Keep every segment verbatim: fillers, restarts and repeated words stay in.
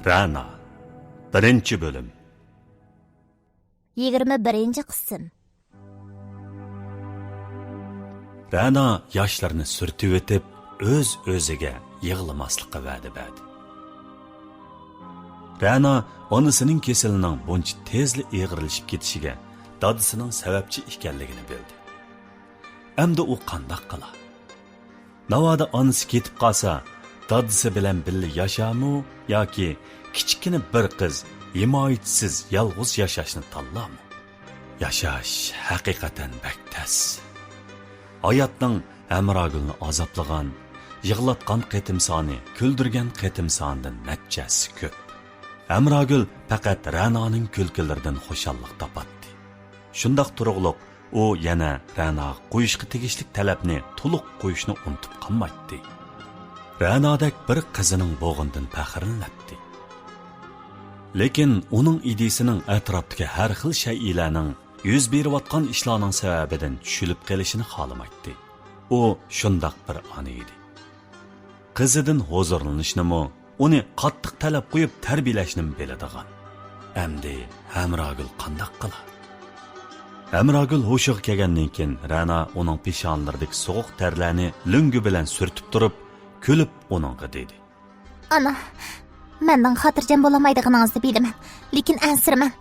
رەنا، بىرىنچى بۆلۈم. يىگىرمە بىرىنچى قىسىم. رەنا ياشلىرىنى سۈرتۈۋېتىپ، ئۆز-ئۆزىگە يىغلىماسلىققا ۋەدە بەردى. رەنا ئانىسىنىڭ كېسىلىنىڭ بۇنچە تېزلا ئېغىرلىشىپ كېتىشىگە دادىسىنىڭ سەۋەبچى ئىكەنلىكىنى بىلدى. ئەمدى ئۇ قانداق قىلا؟ ناۋادا ئانىسى كېتىپ قالسا، دادىسى بىلەن بىللە ياشارمۇ ياكى كىچىككىنە بىر قىز ھىمايىچىسىز يالغۇز ياشاشنى تاللارمۇ؟ ياشاش ھەقىقەتەن بەك تەس. ھاياتنىڭ ھەمراگۈلنى ئازابلىغان، يىغلاتقان قېتىم سانى كۈلدۈرگەن قېتىم سانىدىن نەچچە ھەسسە كۆپ. ھەمراگۈل پەقەت رەنانىڭ كۈلكىلىرىدىن خۇشاللىق تاپاتتى. شۇنداق تۇرۇقلۇق ئۇ يەنە رەناغا قويۇشقا تېگىشلىك تەلەپنى تولۇق قويۇشنى ئۇنتۇپ قالمايتتى. رەنادەك بىر قىزىنىڭ بوغىنىدىن پەخىرلىنەتتى. لېكىن ئۇنىڭ ئىدىيىسىنىڭ ئەتراپتىكى ھەر خىل شەيئىلەرنىڭ، يۈز بېرىۋاتقان ئىشلارنىڭ سەۋەبىدىن چۈشۈلۈپ قېلىشىنى خالىمايتتى. ئۇ شۇنداق بىر ئانا ئىدى. قىزىدىن ھۇزۇرلىنىشنىمۇ، ئۇنى قاتتىق تەلەپ قويۇپ تەربىيەلەشنىمۇ بىلىدىغان. ئەمدى ھەمراگۈل قانداق قىلا؟ ھەمراگۈل ھوشىغا كەلگەندىن كېيىن، رەنا ئۇنىڭ پېشانىلىرىدىكى سوغۇق تەرلەرنى لۆڭگە بىلەن سۈرتۈپ تۇرۇپ، كۈلۈپ ئۇنىڭغا دېدى. ئانا، مەننىڭ خاتىرجەم بولالمايدىغىنىڭىزنى بىلىمەن، لېكىن ئەنسىرىمەڭ.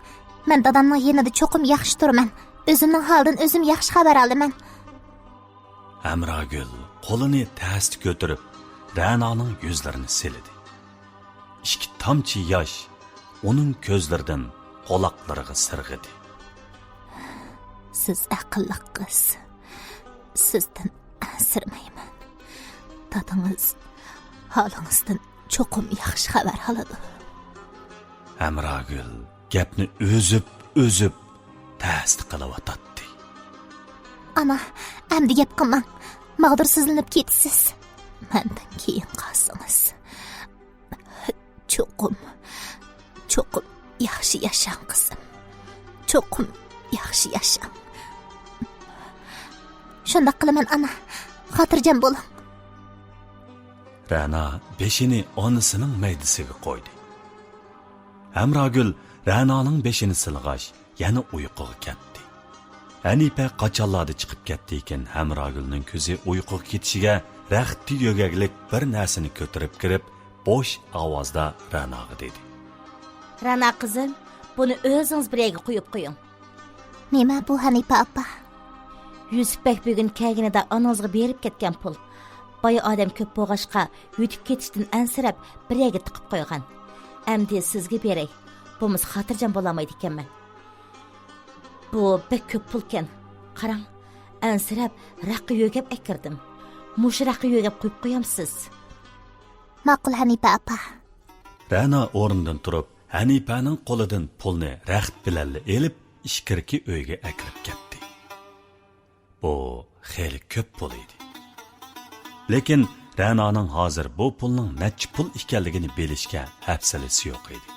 مەن دادامنىڭ يېنىدا چوقۇم ياخشى تۇرىمەن. ئۆزۈمنىڭ ھالىدىن ئۆزۈم ياخشى خەۋەر ئالىمەن. ھەمراگۈل قولىنى تەستە كۆتۈرۈپ، رەنانىڭ يۈزلىرىنى سىلىدى. ئىككى تامچە ياش ئۇنىڭ كۆزلىرىدىن قۇلاقلىرىغا سىرغىدى. سىز ئەقىللىق قىز. سىزدىن ئەنسىرىمەيمەن. دادىڭىز ھالىڭىزدىن چوقۇم ياخشى خەۋەر ئالىدۇ. ھەمراگۈل گەپنى ئۈزۈپ-ئۈزۈپ تەستە قىلىۋاتاتتى. ئانا، ئەمدى گەپ قىلماڭ. ماغدۇرسىزلىنىپ كېتىسىز. مەندىن كېيىن قالسىڭىز. چوقۇم، چوقۇم ياخشى ياشاڭ، قىزىم. چوقۇم ياخشى ياشاڭ. شۇنداق قىلىمەن، ئانا. خاتىرجەم بولۇڭ. رەنا بېشىنى ئانىسىنىڭ مەيدىسىگە قويدى. ھەمراگۈل رەنانىڭ بېشىنى سىلىغاچ، يەنە ئۇيقۇغا كەتتى. ھەنىپە قاچانلاردا چىقىپ كەتتىكىن، ھەمراگۈلنىڭ كۆزى ئۇيقۇغا كېتىشىگە، رەختتە يۆگەكلىك بىر نەرسىنى كۆتۈرۈپ كىرىپ، بوش ئاۋازدا رەناغا دېدى. رەنا قىزىم، بۇنى ئۆزىڭىز بىر يەرگە قويۇپ قويۇڭ. نېمە بۇ، ھەنىپە ئاپا؟ يۈسۈپ بەگ بۈگۈن كەلگىنىدە ئانىڭىزغا بېرىپ كەتكەن پۇل. بايا ئادەم كۆپ بولغاچقا، يۈتۈپ كېتىشتىن ئەنسىرەپ، بىر يەرگە تىقىپ قويغان. ئەمدى سىزگە بېرەي. بولمىسا خاتىرجەم بولالمايدىكەنمەن. بۇ بەك كۆپ پۇلكەن. قاراڭ، ئەنسىرەپ رەققە يۆگەپ ئەكىردىم. مۇشۇ رەققە يۆگەپ قويۇپ قويامسىز؟ ماقۇل، ھەنىپە ئاپا. رەنا ئورنىدىن تۇرۇپ، ھەنىپەنىڭ قولىدىن پۇلنى رەخت بىلەنلا ئېلىپ، ئىچكىرىكى ئۆيگە ئەكىرىپ كەتتى. بۇ خېلى كۆپ پۇل ئىدى. لېكىن رەنانىڭ ھازىر بۇ پۇلنىڭ نەچچە پۇل ئىكەنلىكىنى بىلىشكە ھەپسىلىسى يوق ئىدى.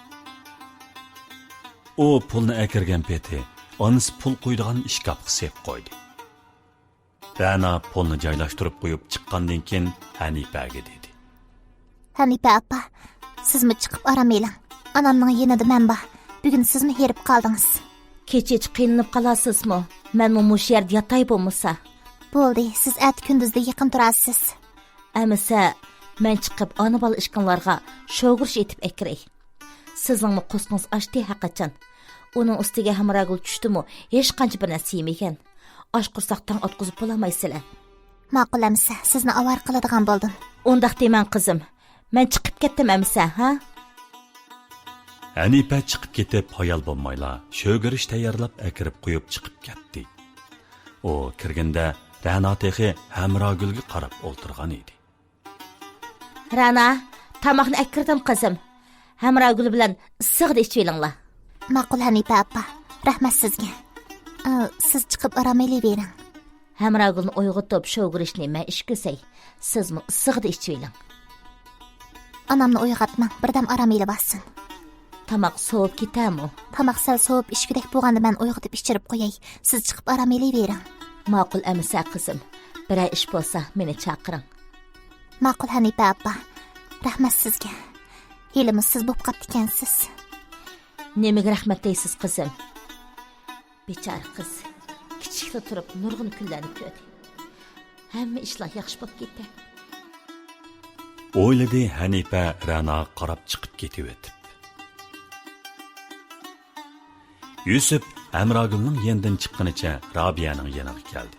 ئۇ پۇلنى ئەكىرگەن پېتى ئانىسى پۇل قويىدىغان ئىشكاپقا سېلىپ قويدى. رەنا پۇلنى جايلاشتۇرۇپ قويۇپ چىققاندىن كېيىن، ھەنىپەگە دېدى. ھەنىپە ئاپا، سىزمۇ چىقىپ ئارام ئېلىڭ. ئانامنىڭ يېنىدا مەن بار. بۈگۈن سىزمۇ ھېرىپ قالدىڭىز. كېچىچە قىينىلىپ قالارسىزمۇ؟ مەنمۇ مۇشۇ يەردە ياتاي بولمىسا. بولدى، سىز ئەتە كۈندۈزدە يېقىن تۇرارسىز. ئەمىسە، مەن چىقىپ ئانا-بالا ئىككىڭلارغا شوۋىگۈرۈچ ئېتىپ ئەكىرەي. سىزنىڭمۇ قورسىقىڭىز ئاچتى ھەرقاچان. ئۇنىڭ ئۈستىگە ھەمراگۈل چۈشتىمۇ ھېچقانچە بىر نەرسە يېمىگەن. ئاچ قورساق تاڭ ئاتقۇزۇپ بولالمايسىلەر. ماقۇل ئەمىسە، سىزنى ئاۋارە قىلىدىغان بولدۇم. ئۇنداق دېمەڭ، قىزىم. مەن چىقىپ كەتتىم ئەمىسە، ھە؟ ھەنىپە چىقىپ كېتىپ، ھايال بولمايلا شۆگىرىش تەييارلاپ ئەكىرىپ قويۇپ چىقىپ كەتتى. ئۇ كىرگىندە، رەنا تېخى ھەمراگۈلگە قاراپ ئولتۇرغان ئىدى. رەنا، تاماقنى ئەكىردىم، قىزىم. ھەمراگۈل بىلەن ئىسسىقىدا ئىچىۋېلىڭلار. ماقۇل، ھەنىپە ئاپا. رەھمەت سىزگە. ئا، سىز چىقىپ ئارام ئېلىۋېرىڭ. ھەمراگۈلنى ئويغىتىپ، شوۋىگۈرۈچنى مەن ئىچكۈزەي. سىزمۇ ئىسسىقىدا ئىچىۋېلىڭ. ئانامنى ئويغاتماڭ، بىردەم ئارام ئېلىۋالسۇن. تاماق سوۋۇپ كېتەرمۇ؟ تاماق سەل سوۋۇپ ئىچكۈدەك بولغاندا مەن ئويغىتىپ ئىچۈرۈپ قوياي. سىز چىقىپ ئارام ئېلىۋېرىڭ. ماقۇل ئەمىسە قىزىم. بىرەر ئىش بولسا مېنى چاقىرىڭ. ماقۇل ھەنىپە ئاپا. رەھمەت سىزگە. ھېلىمۇ سىز بوپ قاپتىكەنسىز. نېمىگە رەھمەت دەيسىز، قىزىم؟ بىچارە قىز كىچىكلا تۇرۇپ نۇرغۇن كۈنلەرنى كۆردى. ھەممە ئىشلار ياخشى بولۇپ كېتەر. ئويلىدى ھەنىپە رەناغا قاراپ چىقىپ كېتىۋېتىپ. يۈسۈپ ھەمراگۈلنىڭ يېنىدىن چىققىنىچە رابىيەنىڭ يېنىغا كەلدى.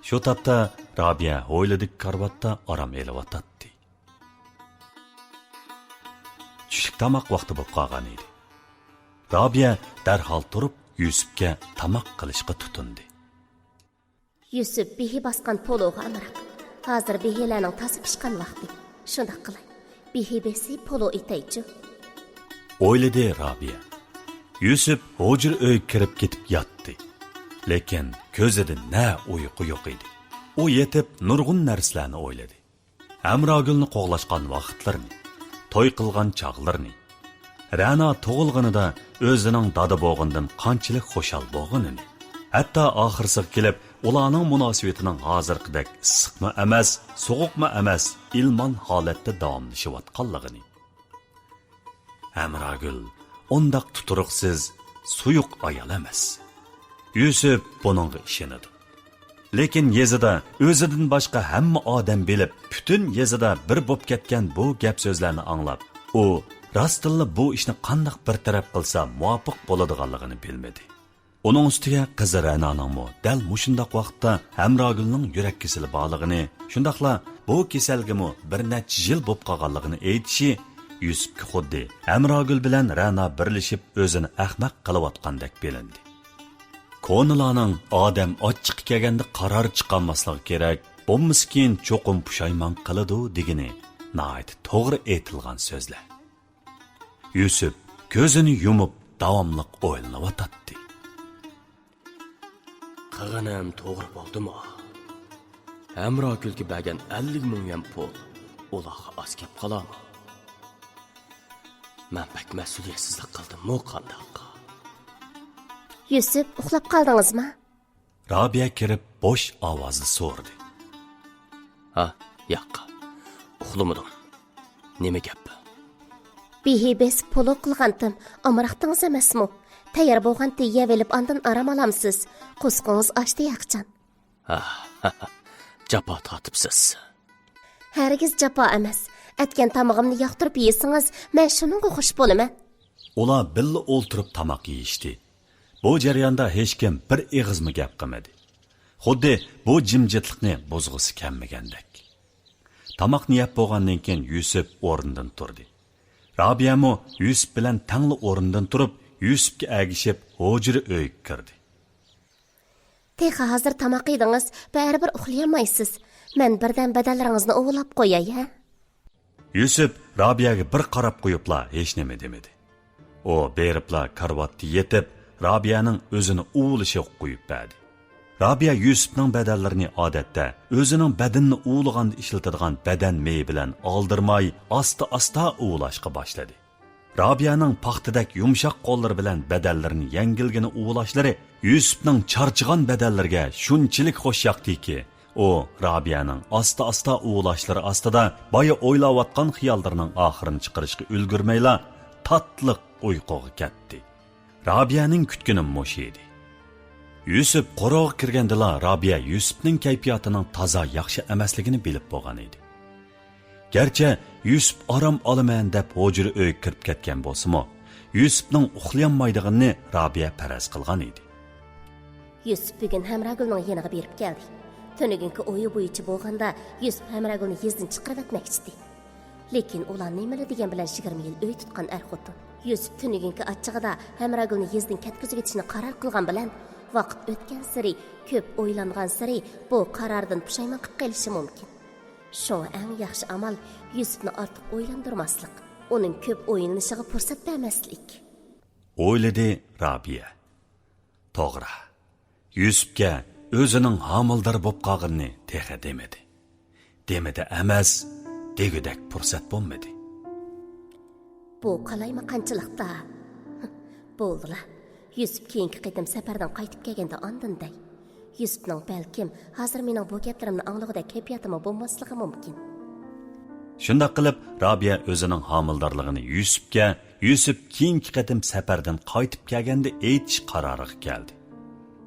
شۇ تاپتا رابىيە ھويلىدىكى كارىۋاتتا ئارام ئېلىۋاتاتتى. چۈشلۈك تاماق ۋاقتى بولۇپ قالغان ئىدى. رابىيە دەرھال تۇرۇپ يۈسۈپكە تاماق قىلىشقا تۇتۇندى. يۈسۈپ، بېھى باسقان پولۇغا ئامراق. ھازىر بېھىلەرنىڭ تازا پىشقان ۋاقتى. شۇنداق قىلاي، بېھى بېسىپ پولۇ ئېتەيچۇ. ئويلىدى رابىيە. يۈسۈپ ھۇجرا ئۆيگە كىرىپ كېتىپ ياتتى. لېكىن كۆزىدە نە ئۇيقۇ يوق ئىدى. ئۇ يېتىپ نۇرغۇن نەرسىلەرنى ئويلىدى. ھەمراگۈلنى قوغلاشقان ۋاقىتلىرىنى، توي قىلغان چاغلىرىنى، رەنا تۇغۇلغىنىدا ئۆزىنىڭ دادا بولغىنىدىن قانچىلىك خۇشال بولغىنىنى، ھەتتا ئاخىرسىغا كېلىپ ئۇلارنىڭ مۇناسىۋىتىنىڭ ھازىرقىدەك ئىسسىقمۇ ئەمەس، سوغۇقمۇ ئەمەس، ئىلمان ھالەتتە داۋاملىشىۋاتقانلىقىنى. ھەمراگۈل ئۇنداق تۇتۇرۇقسىز، سۇيۇق ئايال ئەمەس. يۈسۈپ بۇنىڭغا ئىشىنىدۇ. لېكىن يېزىدا ئۆزىدىن باشقا ھەممە ئادەم بىلىپ، پۈتۈن يېزىدا بىر بوپ كەتكەن بۇ گەپ سۆزلەرنى ئاڭلاپ، ئۇ راستتىنلا بۇ ئىشنى قانداق بىر تەرەپ قىلسا مۇۋاپىق بولىدىغانلىقىنى بىلمىدى. ئۇنىڭ ئۈستىگە قىزى رەنانىڭمۇ دەل مۇشۇنداق ۋاقىتتا ھەمراگۈلنىڭ يۈرەك كېسىلى بارلىقىنى، شۇنداقلا بۇ كېسەلگىمۇ بىر نەچچە يىل بوپ قالغانلىقىنى ئېيتىشى يۈسۈپكە خۇددى ھەمراگۈل بىلەن رەنا بىرلىشىپ ئۆزىنى ئەخمەق قىلىۋاتقاندەك بىلىندى. كونىلارنىڭ «ئادەم ئاچچىقى كەلگەندە قارار چىقارماسلىقى كېرەك، بولمىسا كېيىن چوقۇم پۇشايمان قىلىدۇ» دېگىنى ناھايىتى توغرا ئېيتىلغان سۆزلەر. يۈسۈپ كۆزىنى يۇمۇپ داۋاملىق ئويلىنىۋاتاتتى. قىلغىنىم توغرا بولدىمۇ؟ ھەمراگۈلگە بەرگەن ئەللىك مىڭ يۈەن پۇل ئۇلارغا ئاز كەپ قالامۇ؟ مەن بەك مەسئۇلىيەتسىزلىك قىلدىممۇ قانداق؟ يۈسۈپ، ئۇخلاپ قالدىڭىزمۇ؟ رابىيە كىرىپ بوش ئاۋازدا سورىدى. ھا، ياق، ئۇخلىمىدىم. نېمە گەپ؟ بېھى بېسىپ پولۇ قىلغانتىم، ئامراقتىڭىز ئەمەسمۇ؟ تەييار بولغانتى، يەۋېلىپ ئاندىن ئارام ئالامسىز. قورسىقىڭىز ئاچتى ياقچان. ھا، جاپا تارتىپسىز. ھەرگىز جاپا ئەمەس. ئەتكەن تامىقىمنى ياقتۇرۇپ يېسىڭىز، مەن شۇنىڭغا خۇش بولىمەن. ئۇلار بىللە ئولتۇرۇپ تاماق يېيىشتى. بۇ جەرياندا ھېچكىم بىر ئېغىزمۇ گەپ قىلمىدى. خۇددى بۇ جىمجىتلىقنى بۇزغۇسى كەلمىگەندەك. تاماقنى يەپ بولغاندىن كېيىن يۈسۈپ ئورنىدىن تۇردى. رابىيەمۇ يۈسۈپ بىلەن تەڭلا ئورنىدىن تۇرۇپ، يۈسۈپكە ئەگىشىپ ھۇجرا ئۆيگە كىردى. تېخى ھازىر تاماق يېدىڭىز، بەرىبىر ئۇخلىيالمايسىز. مەن بىردەم بەدەنلىرىڭىزنى ئۇۋىلاپ قوياي، ھە؟ يۈسۈپ رابىيەگە بىر قاراپ قويۇپلا ھېچنېمە دېمىدى. ئۇ بېرىپلا كارىۋاتتا يېتىپ، رابىيەنىڭ ئۆزىنى ئۇۋىلىشىغا قويۇپ بەردى. رابىيە يۈسۈپنىڭ بەدەنلىرىنى ئادەتتە ئۆزىنىڭ بەدىنىنى ئۇۋىلىغاندا ئىشلىتىدىغان بەدەن مېيى بىلەن ئالدىرىماي، ئاستا-ئاستا ئۇۋىلاشقا باشلىدى. رابىيەنىڭ پاختىدەك يۇمشاق قوللىرى بىلەن بەدەنلىرىنى يەڭگىلگىنە ئۇۋىلاشلىرى يۈسۈپنىڭ چارچىغان بەدەنلىرىگە شۇنچىلىك خۇش ياقتىكى، ئۇ رابىيەنىڭ ئاستا-ئاستا ئۇۋىلاشلىرى ئاستىدا بايا ئويلاۋاتقان خىياللىرىنىڭ ئاخىرىنى چىقىرىشقا ئۈلگۈرمەيلا، تاتلىق ئۇيقۇغا كەتتى. رابىيەنىڭ كۈتكىنى مۇشۇ ئىدى. يۈسۈپ قورۇغا كىرگەندىلا، رابىيە يۈسۈپنىڭ كەيپىياتىنىڭ تازا ياخشى ئەمەسلىكىنى بىلىپ بولغان ئىدى. گەرچە يۈسۈپ ئارام ئالىمەن دەپ ھۇجرا ئۆيگە كىرىپ كەتكەن بولسىمۇ، يۈسۈپنىڭ ئۇخلىيالمايدىغىنىنى رابىيە پەرەز قىلغان ئىدى. يۈسۈپ بۈگۈن ھەمراگۈلنىڭ يېنىغا بېرىپ كەلدى. تۈنۈگۈنكى ئويى بويىچە بولغاندا، يۈسۈپ ھەمراگۈلنى يېزىدىن چىقىرىۋەتمەكچىدى. لېكىن ئۇلار نېمىلا دېگەن بىلەن يىگىرمە يىل ئۆي تۇتقان ئەر-خوتۇن. يۈسۈپ تۈنۈگۈنكى ئاچچىقىدا ھەمراگۈلنى يېزىدىن كەتكۈزگۈچىنى قارار قىلغان بىلەن، ۋاقىت ئۆتكەنسېرى، كۆپ ئويلانغانسېرى بۇ قارارىدىن پۇشايمان قىلىپ قېلىشى مۇمكىن. شۇڭا ئەڭ ياخشى ئامال يۈسۈپنى ئارتۇق ئويلاندۇرماسلىق، ئۇنىڭ كۆپ ئويلىنىشىغا پۇرسەت بەرمەسلىك. ئويلىدى رابىيە. توغرا. يۈسۈپكە ئۆزىنىڭ ھامىلىدار بولۇپ قالغىنىنى تېخى دېمىدى. دېمىدى ئەمەس، دېگۈدەك پۇرسەت بولمىدى. بۇ قالايمىقانچىلىقتا. بولدىلا. يۈسۈپ كېيىنكى قېتىم سەپەردىن قايتىپ كەلگەندە ئاندىن دەي. يۈسۈپنىڭ بەلكىم ھازىر مېنىڭ بۇ گەپلىرىمنى ئاڭلىغۇدەك كەيپىياتىمۇ بولماسلىقى مۇمكىن. شۇنداق قىلىپ، رابىيە ئۆزىنىڭ ھامىلىدارلىقىنى يۈسۈپكە، يۈسۈپ كېيىنكى قېتىم سەپەردىن قايتىپ كەلگەندە ئېيتىش قارارىغا كەلدى.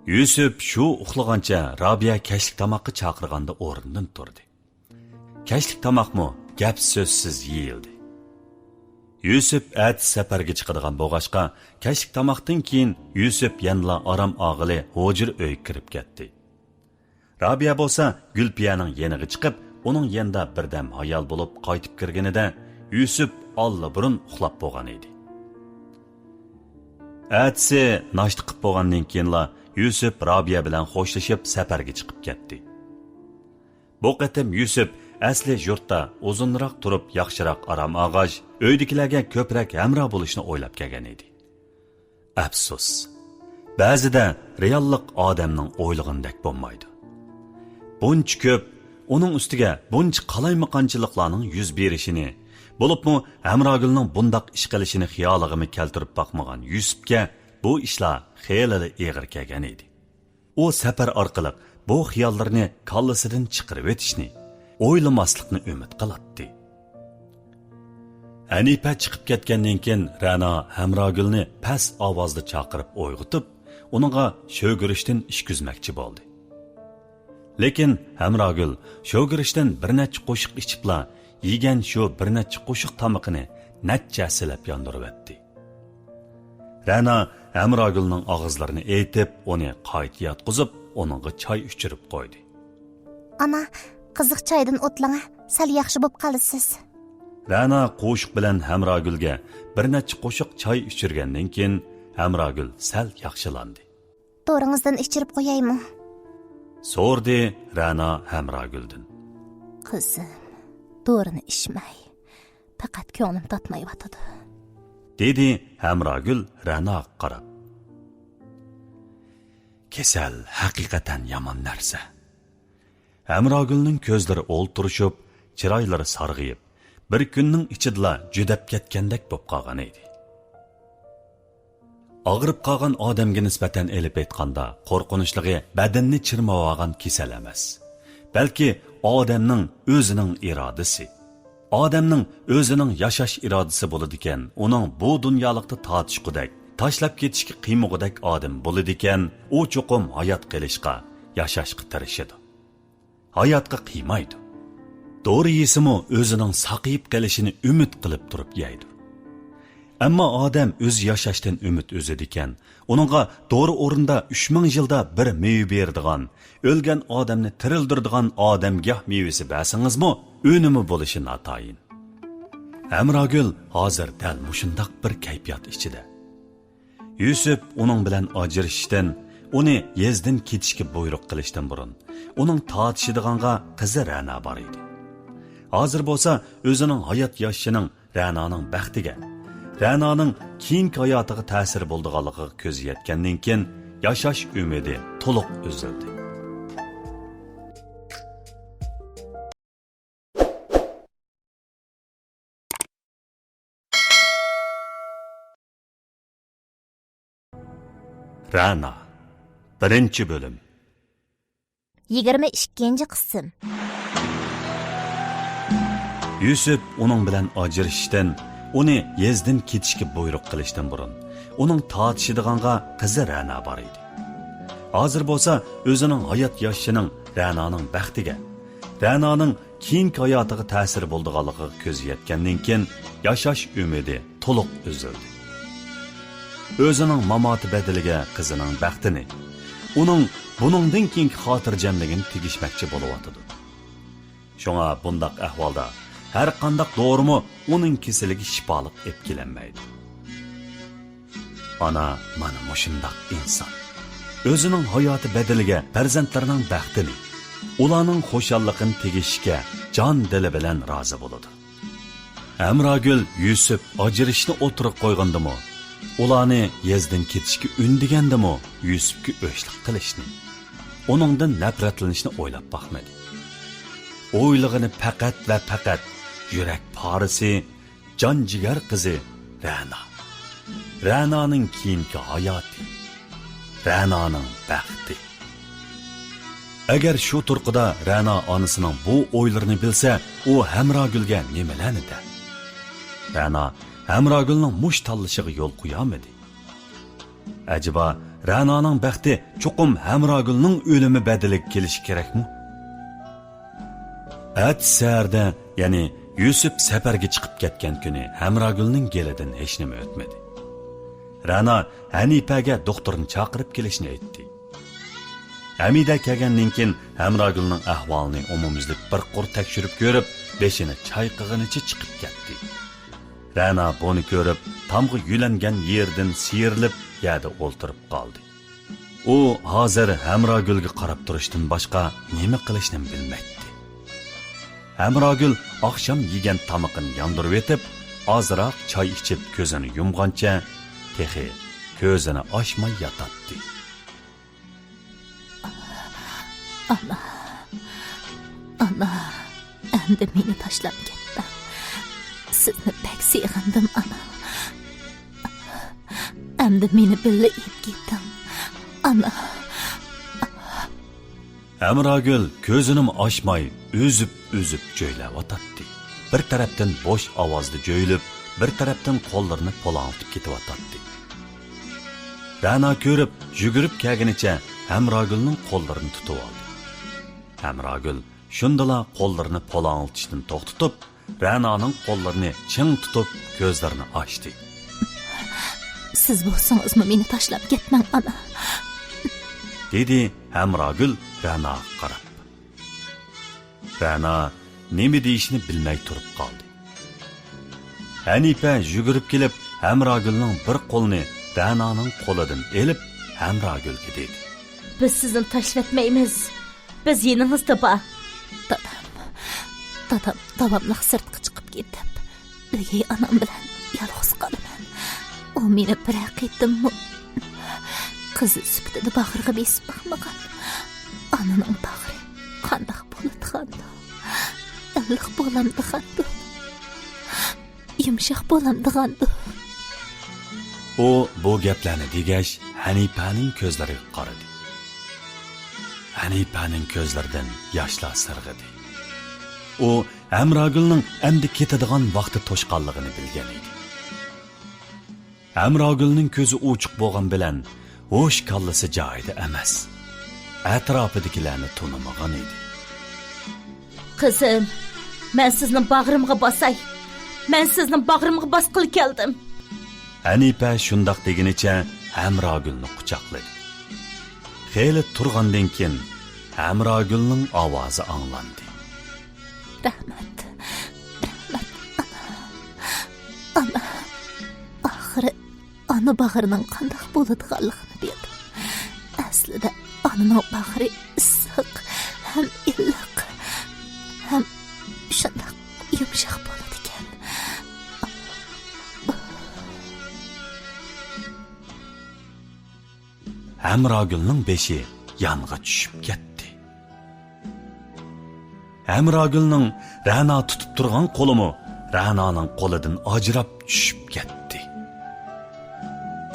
يۈسۈپ شۇ ئۇخلىغانچە رابىيە كەچلىك تاماققا چاقىرغاندا ئورنىدىن تۇردى. كەچلىك تاماقمۇ گەپ سۆزسىز يېيىلدى. يۈسۈپ ئەتىسى سەپەرگە چىقىدىغان بولغاچقا، كەچلىك تاماقتىن كېيىن يۈسۈپ يەنىلا ئارام ئالغىلى ھۇجرا ئۆيگە كىرىپ كەتتى. رابىيە بولسا گۈلپىيەنىڭ يېنىغا چىقىپ، ئۇنىڭ يېنىدا بىردەم ھايال بولۇپ قايتىپ كىرگىنىدە، يۈسۈپ ئاللىبۇرۇن ئۇخلاپ بولغان ئىدى. ئەتىسى ناشتا قىپ بولغاندىن كېيىنلا يۈسۈپ رابىيە بىلەن خوشلىشىپ سەپەرگە چىقىپ كەتتى. بۇ قېتىم يۈسۈپ ئەسلى يۇرتتا ئۇزۇنراق تۇرۇپ ياخشىراق ئارام ئالغاچ، ئۆيدىكىلەرگە كۆپرەك ھەمراھ بولۇشنى ئويلاپ كەلگەن ئىدى. ئەپسۇس، بەزىدە رېئاللىق ئادەمنىڭ ئويلىغىنىدەك بولمايدۇ. بۇنچە كۆپ، ئۇنىڭ ئۈستىگە بۇنچە قالايمىقانچىلىقلارنىڭ يۈز بېرىشىنى، بولۇپمۇ ھەمراگۈلنىڭ بۇنداق ئىش قىلىشىنى خىيالىغىمۇ كەلتۈرۈپ باقمىغان يۈسۈپكە بۇ ئىشلار خېلىلا ئېغىر كەلگەن ئىدى. ئۇ سەپەر ئارقىلىق بۇ خىياللىرىنى كاللىسىدىن چىقىرىۋېتىشنى، ئويلىماسلىقنى ئۈمىد قىلاتتى. ھەنىپە چىقىپ كەتكەندىن كېيىن، رەنا ھەمراگۈلنى پەس ئاۋازدا چاقىرىپ ئويغىتىپ، ئۇنىڭغا شۆگىرىشتىن ئىچكۈزمەكچى بولدى. لېكىن ھەمراگۈل شۆگىرىشتىن بىر نەچچە قوشۇق ئىچىپلا، يېگەن شۇ بىر نەچچە قوشۇق تامىقىنى نەچچە ھەسسىلەپ ياندۇرۇۋەتتى. رەنا ھەمراگۈلنىڭ ئاغىزلىرىنى ئېيتىپ، ئۇنى قايتا ياتقۇزۇپ، ئۇنىڭغا چاي ئىچۈرۈپ قويدى. ئانا، قىزىق چايدىن ئوتلاڭە، سەل ياخشى بوپ قالىسىز. رەنا قوشۇق بىلەن ھەمراگۈلگە بىر نەچچە قوشۇق چاي ئىچۈرگەندىن كېيىن، ھەمراگۈل سەل ياخشىلاندى. دورىڭىزدىن ئىچۈرۈپ قويايمۇ؟ سورىدى رەنا ھەمراگۈلدىن. قىزىم، دورىنى ئىچمەي، پەقەت كۆڭلۈم تاتمايۋاتىدۇ. دېدى ھەمراگۈل رەناغا قاراپ. كېسەل ھەقىقەتەن يامان نەرسە. ھەمراگۈلنىڭ كۆزلىرى ئولتۇرۇشۇپ، چىرايلىرى سارغىيىپ، بىر كۈننىڭ ئىچىدىلا جۈدەپ كەتكەندەك بولۇپ قالغان ئىدى. ئاغرىپ قالغان ئادەمگە نىسبەتەن ئېلىپ ئېيتقاندا، قورقۇنچلۇقى بەدەننى چىرماۋالغان كېسەل ئەمەس، بەلكى ئادەمنىڭ ئۆزىنىڭ ئىرادىسى. ئادەمنىڭ ئۆزىنىڭ ياشاش ئىرادىسى بولىدىكەن، ئۇنىڭ بۇ دۇنيالىقتا تارتىشقۇدەك، تاشلاپ كېتىشكە قىيمىغۇدەك ئادەم بولىدىكەن، ئۇ چوقۇم ھايات قېلىشقا، ياشاشقا تىرىشىدۇ. ھاياتقا قىيمايدۇ. دورا يېسىمۇ ئۆزىنىڭ ساقىيىپ قېلىشىنى ئۈمىد قىلىپ تۇرۇپ يەيدۇ. ئەمما ئادەم ئۆزى ياشاشتىن ئۈمىد ئۈزىدىكەن، ئۇنىڭغا دورا ئورنىدا ئۈچ مىڭ يىلدا بىر مېۋە بېرىدىغان، ئۆلگەن ئادەمنى تىرىلدۈرىدىغان ئادەمگاھ مېۋىسى بەرسىڭىزمۇ، ئۈنۈمى بولۇشى ناتايىن. ھەمراگۈل ھازىر دەل مۇشۇنداق بىر كەيپىيات ئىچىدە. يۈسۈپ ئۇنىڭ بىلەن ئاجرىشىشتىن، ئۇنى يېزىدىن كېتىشكە بۇيرۇق قىلىشتىن بۇرۇن، ئۇنىڭ تارتىشىدىغانغا قىزى رەنا بار ئىدى. ھازىر بولسا ئۆزىنىڭ ھايات ياشىشىنىڭ رەنانىڭ بەختىگە، رەنانىڭ كېيىنكى ھاياتىغا تەسىرى بولىدىغانلىقىغا كۆزى يەتكەندىن كېيىن، ياشاش ئۈمىدى تولۇق ئۈزۈلدى. رەنا، بىرىنچى بۆلۈم. يىگىرمە ئىككىنچى قىسىم. يۈسۈپ ئۇنىڭ بىلەن ئاجرىشىشتىن، ئۇنى يېزىدىن كېتىشكە بۇيرۇق قىلىشتىن بۇرۇن، ئۇنىڭ تارتىشىدىغانغا قىزى رەنا بار ئىدى. ھازىر بولسا ئۆزىنىڭ ھايات ياشىشىنىڭ رەنانىڭ بەختىگە، رەنانىڭ كېيىنكى ھاياتىغا تەسىرى بولىدىغانلىقىغا كۆزى يەتكەندىن كېيىن، ياشاش ئۈمىدى تولۇق ئۈزۈلدى. ئۆزىنىڭ ماماتى بەدىلىگە قىزىنىڭ بەختىنى، ئۇنىڭ بۇنىڭدىن كېيىنكى خاتىرجەملىكىنى تېگىشمەكچى بولۇۋاتىدۇ. شۇڭا بۇنداق ئەھۋالدا ھەر قانداق دورىمۇ ئۇنىڭ كېسىلىگە شىپالىق ئېلىپ كېلەلمەيدۇ. ئانا مانا مۇشۇنداق ئىنسان. ئۆزىنىڭ ھاياتى بەدىلىگە پەرزەنتلىرىنىڭ بەختىنى، ئۇلارنىڭ خۇشاللىقىنى تېگىشىشكە جان دىلى بىلەن رازى بولىدۇ. ھەمراگۈل يۈسۈپ ئاجرىشىشنى ئوتتۇرىغا قويغاندىمۇ، ئۇلارنى يېزىدىن كېتىشكە ئۈندىگەندىمۇ يۈسۈپكە ئۆچلۈك قىلىشنى، ئۇنىڭدىن نەپرەتلىنىشنى ئويلاپ باقمىدى. ئويلىغىنى پەقەت ۋە پەقەت يۈرەك پارىسى، جان جىگەر قىزى رەنا. رەنانىڭ كېيىنكى ھاياتى. رەنانىڭ بەختى. ئەگەر شۇ تۇرقىدا رەنا ئانىسىنىڭ بۇ ئويلىرىنى بىلسە، ئۇ ھەمراگۈلگە نېمىلەرنى دەر؟ رەنا ھەمراگۈلنىڭ مۇشۇ تاللىشىغا يول قويالمىدى. ئەجەبا، رەنانىڭ بەختى چوقۇم ھەمراگۈلنىڭ ئۆلۈمى بەدىلىگە كېلىشى كېرەكمۇ؟ ئەتىسى سەھەردە، يەنى يۈسۈپ سەپەرگە چىقىپ كەتكەن كۈنى ھەمراگۈلنىڭ گېلىدىن ھېچنېمە ئۆتمىدى. رەنا ھەنىپەگە دوختۇرنى چاقىرىپ كېلىشنى ئېيتتى. ھەمىدە كەلگەندىن كېيىن ھەمراگۈلنىڭ ئەھۋالىنى ئومۇميۈزلۈك بىر قۇر تەكشۈرۈپ كۆرۈپ، بېشىنى چايقىغىنىچە چىقىپ كەتتى. رەنا بۇنى كۆرۈپ، تامغا يۆلەنگەن يېرىدىن سىيرىلىپ، يەردە ئولتۇرۇپ قالدى. ئۇ ھازىر ھەمراگۈلگە قاراپ تۇرۇشتىن باشقا نېمە قىلىشنىمۇ بىلمەيتتى. ھەمراگۈل ئاخشام يېگەن تامىقىنى ياندۇرۇۋېتىپ، ئازراق چاي ئىچىپ كۆزىنى يۇمغانچە، تېخى كۆزىنى ئاچماي ياتاتتى. ئانا، ئانا، ئەمدى مېنى تاشلاپ كەتمەڭ. سىزنى بەك سېغىندىم، ئانا. ئەمدى مېنى بىللە ئېلىپ كېتىڭ، ئانا. ھەمراگۈل كۆزىنىمۇ ئاچماي ئۈزۈپ-ئۈزۈپ جۆيلەۋاتاتتى. بىر تەرەپتىن بوش ئاۋازدا جۆيلۈپ، بىر تەرەپتىن قوللىرىنى پۇلاڭلىتىپ كېتىۋاتاتتى. رەنا كۆرۈپ، يۈگۈرۈپ كەلگىنىچە ھەمراگۈلنىڭ قوللىرىنى تۇتۇۋالدى. ھەمراگۈل شۇندىلا قوللىرىنى پۇلاڭلىتىشتىن توختىتىپ، رەنانىڭ قوللىرىنى چىڭ تۇتۇپ، كۆزلىرىنى ئاچتى. سىز بولسىڭىزمۇ مېنى تاشلاپ كەتمەڭ، ئانا. دېدى ھەمراگۈل رەناغا قاراپ. رەنا نېمە دېيىشنى بىلمەي تۇرۇپ قالدى. ھەنىپە يۈگۈرۈپ كېلىپ، ھەمراگۈلنىڭ بىر قولىنى رەنانىڭ قولىدىن ئېلىپ، ھەمراگۈلگە دېدى. بىز سىزنى تاشلىۋەتمەيمىز. بىز يېنىڭىزدا بار. دادام، دادام داۋاملىق سىرتقا چىقىپ كېتىپ، ئۆگەي ئانام بىلەن يالغۇز قالىمەن. ئۇ مېنى بىرەر قېتىممۇ قىزى سۈپىتىدە باغرىغا بېسىپ باقمىغان. ئانىنىڭ باغرى قانداق بولىدىغاندۇ؟ ئىللىق بولامدىغاندۇ؟ يۇمشاق بولامدىغاندۇ؟ ئۇ بۇ گەپلەرنى دېگەچ، ھەنىپەنىڭ كۆزلىرىگە قارىدى. ھەنىپەنىڭ كۆزلىرىدىن ياشلار سىرغىدى. ئۇ ھەمراگۈلنىڭ ئەمدى كېتىدىغان ۋاقتى توشقانلىقىنى بىلگەن ئىدى. ھەمراگۈلنىڭ كۆزى ئوچۇق بولغان بىلەن، ھوش كاللىسى جايىدا ئەمەس. ئەتراپىدىكىلەرنى تونۇمىغان ئىدى. قىزىم، مەن سىزنىڭ باغرىمغا باساي. مەن سىزنىڭ باغرىمغا باسقىلى كەلدىم. ھەنىپە شۇنداق دېگىنىچە ھەمراگۈلنى قۇچاقلىدى. خېلى تۇرغاندىن كېيىن ھەمراگۈلنىڭ ئاۋازى ئاڭلاندى. رەھمەت، رەھمەت، ئانا. ئانا، ئاخىرى ئانا باغرىنىڭ قانداق بولىدىغانلىقىنى بىلدىم. ئەسلىدە ئانىنىڭ باغرى ئىسسىق ھەم ئىللىق ھەم شۇنداق يۇمشاق بولىدىكەن. ھەمراگۈلنىڭ بېشى يانغا چۈشۈپ كەتتى. ھەمراگۈلنىڭ رەنا تۇتۇپ تۇرغان قولىمۇ رەنانىڭ قولىدىن ئاجراپ چۈشۈپ كەتتى.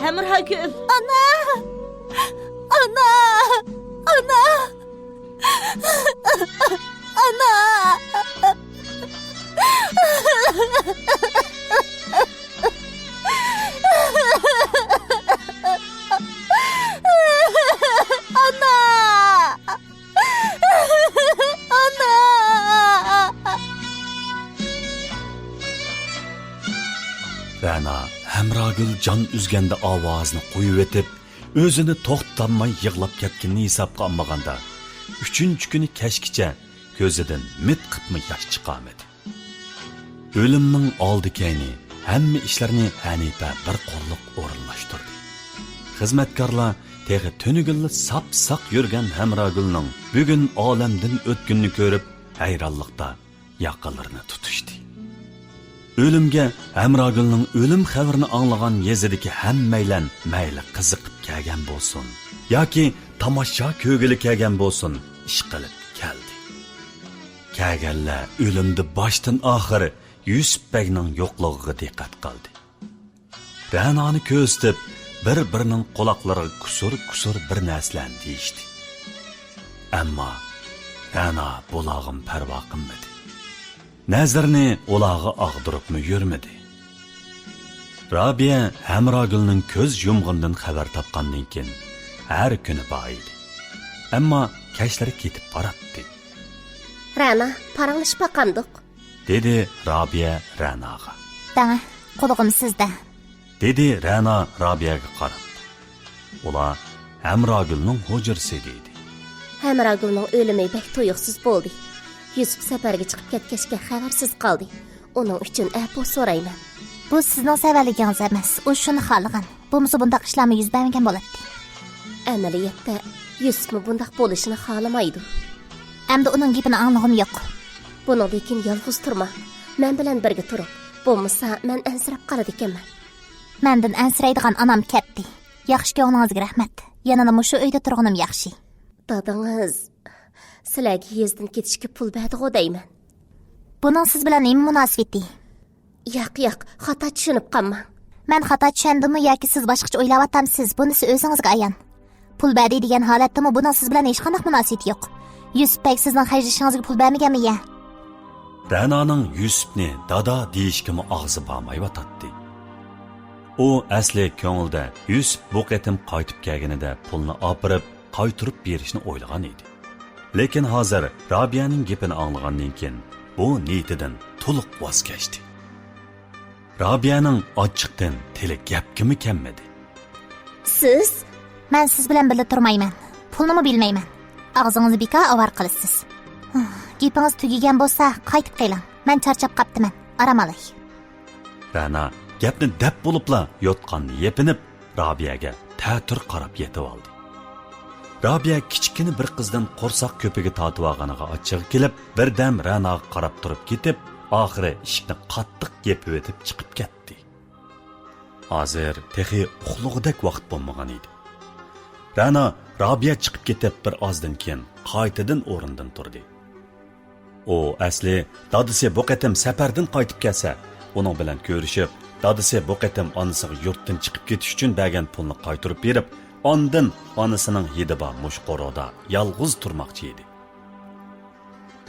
ھەمراگۈل! ئانا! ئانا! ئانا! ئانا! ئانا! ئانا! رەنا ھەمراگۈل جان ئۈزگەندە ئاۋازىنى قويۇۋېتىپ، ئۆزىنى توختىتالماي يىغلاپ كەتكىنىنى ھېسابقا ئالمىغاندا، ئۈچىنچى كۈنى كەچكىچە كۆزىدىن مىت قىپمۇ ياش چىقارمىدى. ئۆلۈمنىڭ ئالدى-كەينى، ھەممە ئىشلارنى ھەنىپە بىر قوللۇق ئورۇنلاشتۇردى. خىزمەتكارلار تېخى تۈنۈگۈنلا ساپ-ساق يۈرگەن ھەمراگۈلنىڭ بۈگۈن ئالەمدىن ئۆتكىنىنى كۆرۈپ، ھەيرانلىقتا ياقىلىرىنى تۇتۇشتى. ئۆلۈمگە ھەمراگۈلنىڭ ئۆلۈم خەۋىرىنى ئاڭلىغان يېزىدىكى ھەممەيلەن مەيلى قىزىقىپ كەلگەن بولسۇن ياكى تاماشا كۆرگىلى كەلگەن بولسۇن، ئىشقىلىپ كەلدى. كەلگەنلەر ئۆلۈمدە باشتىن ئاخىر يۈسۈپ بەگنىڭ يوقلۇقىغا دىققەت قىلدى. رەنانى كۆرسىتىپ، بىر-بىرىنىڭ قۇلاقلىرىغا كۇسۇر-كۇسۇر بىر نەرسىلەرنى دېيىشتى. ئەمما رەنا بۇلارغىمۇ پەرۋا قىلمىدى. نەزىرىنى ئۇلارغا ئاغدۇرۇپمۇ يۈرمىدى. رابىيە ھەمراگۈلنىڭ كۆز يۇمغىنىدىن خەۋەر تاپقاندىن كېيىن ھەر كۈنى بار ئىدى. ئەمما كەچلىرى كېتىپ باراتتى. رەنا، پاراڭلىشىپ باقامدۇق؟ دېدى رابىيە رەناغا. دەڭە، قۇلىقىم سىزدە. دېدى رەنا رابىيەگە قاراپ. ئۇلار ھەمراگۈلنىڭ ھۇجرىسىدا ئىدى. ھەمراگۈلنىڭ ئۆلۈمى بەك تۇيۇقسىز بولدى. يۈسۈپ سەپەرگە چىقىپ كەتكەچكە خەۋەرسىز قالدى. ئۇنىڭ ئۈچۈن ئەپۇ سورايمەن. بۇ سىزنىڭ سەۋەنلىكىڭىز ئەمەس، ئۇ شۇنى خالىغان. بولمىسا بۇنداق ئىشلارمۇ يۈز بەرمىگەن بولاتتى. ئەمەلىيەتتە يۈسۈپمۇ بۇنداق بولۇشىنى خالىمايدۇ. ئەمدى ئۇنىڭ گېپىنى ئاڭلىغۇم يوق. بۇنىڭدىن كېيىن يالغۇز تۇرما. مەن بىلەن بىرگە تۇرۇڭ. بولمىسا مەن ئەنسىرەپ قالىدىكەنمەن. مەندىن ئەنسىرەيدىغان ئانام كەتتى. ياخشى كۆڭلىڭىزگە رەھمەت. يەنىلا مۇشۇ ئۆيدە تۇرغىنىم ياخشى. دادىڭىز سىلەرگە يېزىدىن كېتىشكە پۇل بەردىغۇ دەيمەن. بۇنىڭ سىز بىلەن نېمە مۇناسىۋىتى؟ ياق، ياق، خاتا چۈشىنىپ قالماڭ. مەن خاتا چۈشەندىممۇ ياكى سىز باشقىچە ئويلاۋاتامسىز؟ بۇنىسى ئۆزىڭىزگە ئايان. پۇل بەردى دېگەن ھالەتتىمۇ بۇنىڭ سىز بىلەن ھېچقانداق مۇناسىۋىتى يوق. يۈسۈپ بەگ سىزنىڭ خەجلىشىڭىزگە پۇل بەرمىگەنمۇ يا؟ رەنانىڭ يۈسۈپنى دادا دېيىشكىمۇ ئاغزى بارمايۋاتاتتى. ئۇ ئەسلى كۆڭلىدە يۈسۈپ بۇ قېتىم قايتىپ كەلگىنىدە پۇلنى ئاپىرىپ، قايتۇرۇپ بېرىشنى ئويلىغان ئىدى. لېكىن ھازىر رابىيەنىڭ گېپىنى ئاڭلىغاندىن كېيىن، بۇ نىيىتىدىن تولۇق ۋاز كەچتى. رابىيەنىڭ ئاچچىقتىن تىلى گەپكىمۇ كەلمىدى. سىز؟ مەن سىز بىلەن بىللە تۇرمايمەن. پۇلنىمۇ بىلمەيمەن. ئاغزىڭىزنى بىكار ئاۋارە قىلىسىز. گېپىڭىز تۈگىگەن بولسا، قايتىپ قېلىڭ. مەن چارچاپ قاپتىمەن. ئارام ئالاي. رەنا گەپنى دەپ بولۇپلا يوتقاننى يېپىنىپ، رابىيەگە تەتۈر قاراپ يېتىۋالدى. رابىيە كىچىككىنە بىر قىزدىن قورساق كۆپۈكى تارتىۋالغىنىغا ئاچچىقى كېلىپ، بىردەم رەناغا قاراپ تۇرۇپ كېتىپ، ئاخىرى ئىشىكنى قاتتىق يېپىۋېتىپ چىقىپ كەتتى. ھازىر تېخى ئۇخلىغۇدەك ۋاقىت بولمىغان ئىدى. رەنا رابىيە چىقىپ كېتىپ بىر ئازدىن كېيىن قايتىدىن ئورنىدىن تۇردى. ئۇ ئەسلى دادىسى بۇ قېتىم سەپەردىن قايتىپ كەلسە، ئۇنىڭ بىلەن كۆرۈشۈپ، دادىسى بۇ قېتىم ئانىسىغا يۇرتتىن چىقىپ كېتىش ئۈچۈن بەرگەن پۇلنى قايتۇرۇپ بېرىپ، ئاندىن ئانىسىنىڭ ھىدى بار مۇشۇ قورۇدا يالغۇز تۇرماقچى ئىدى.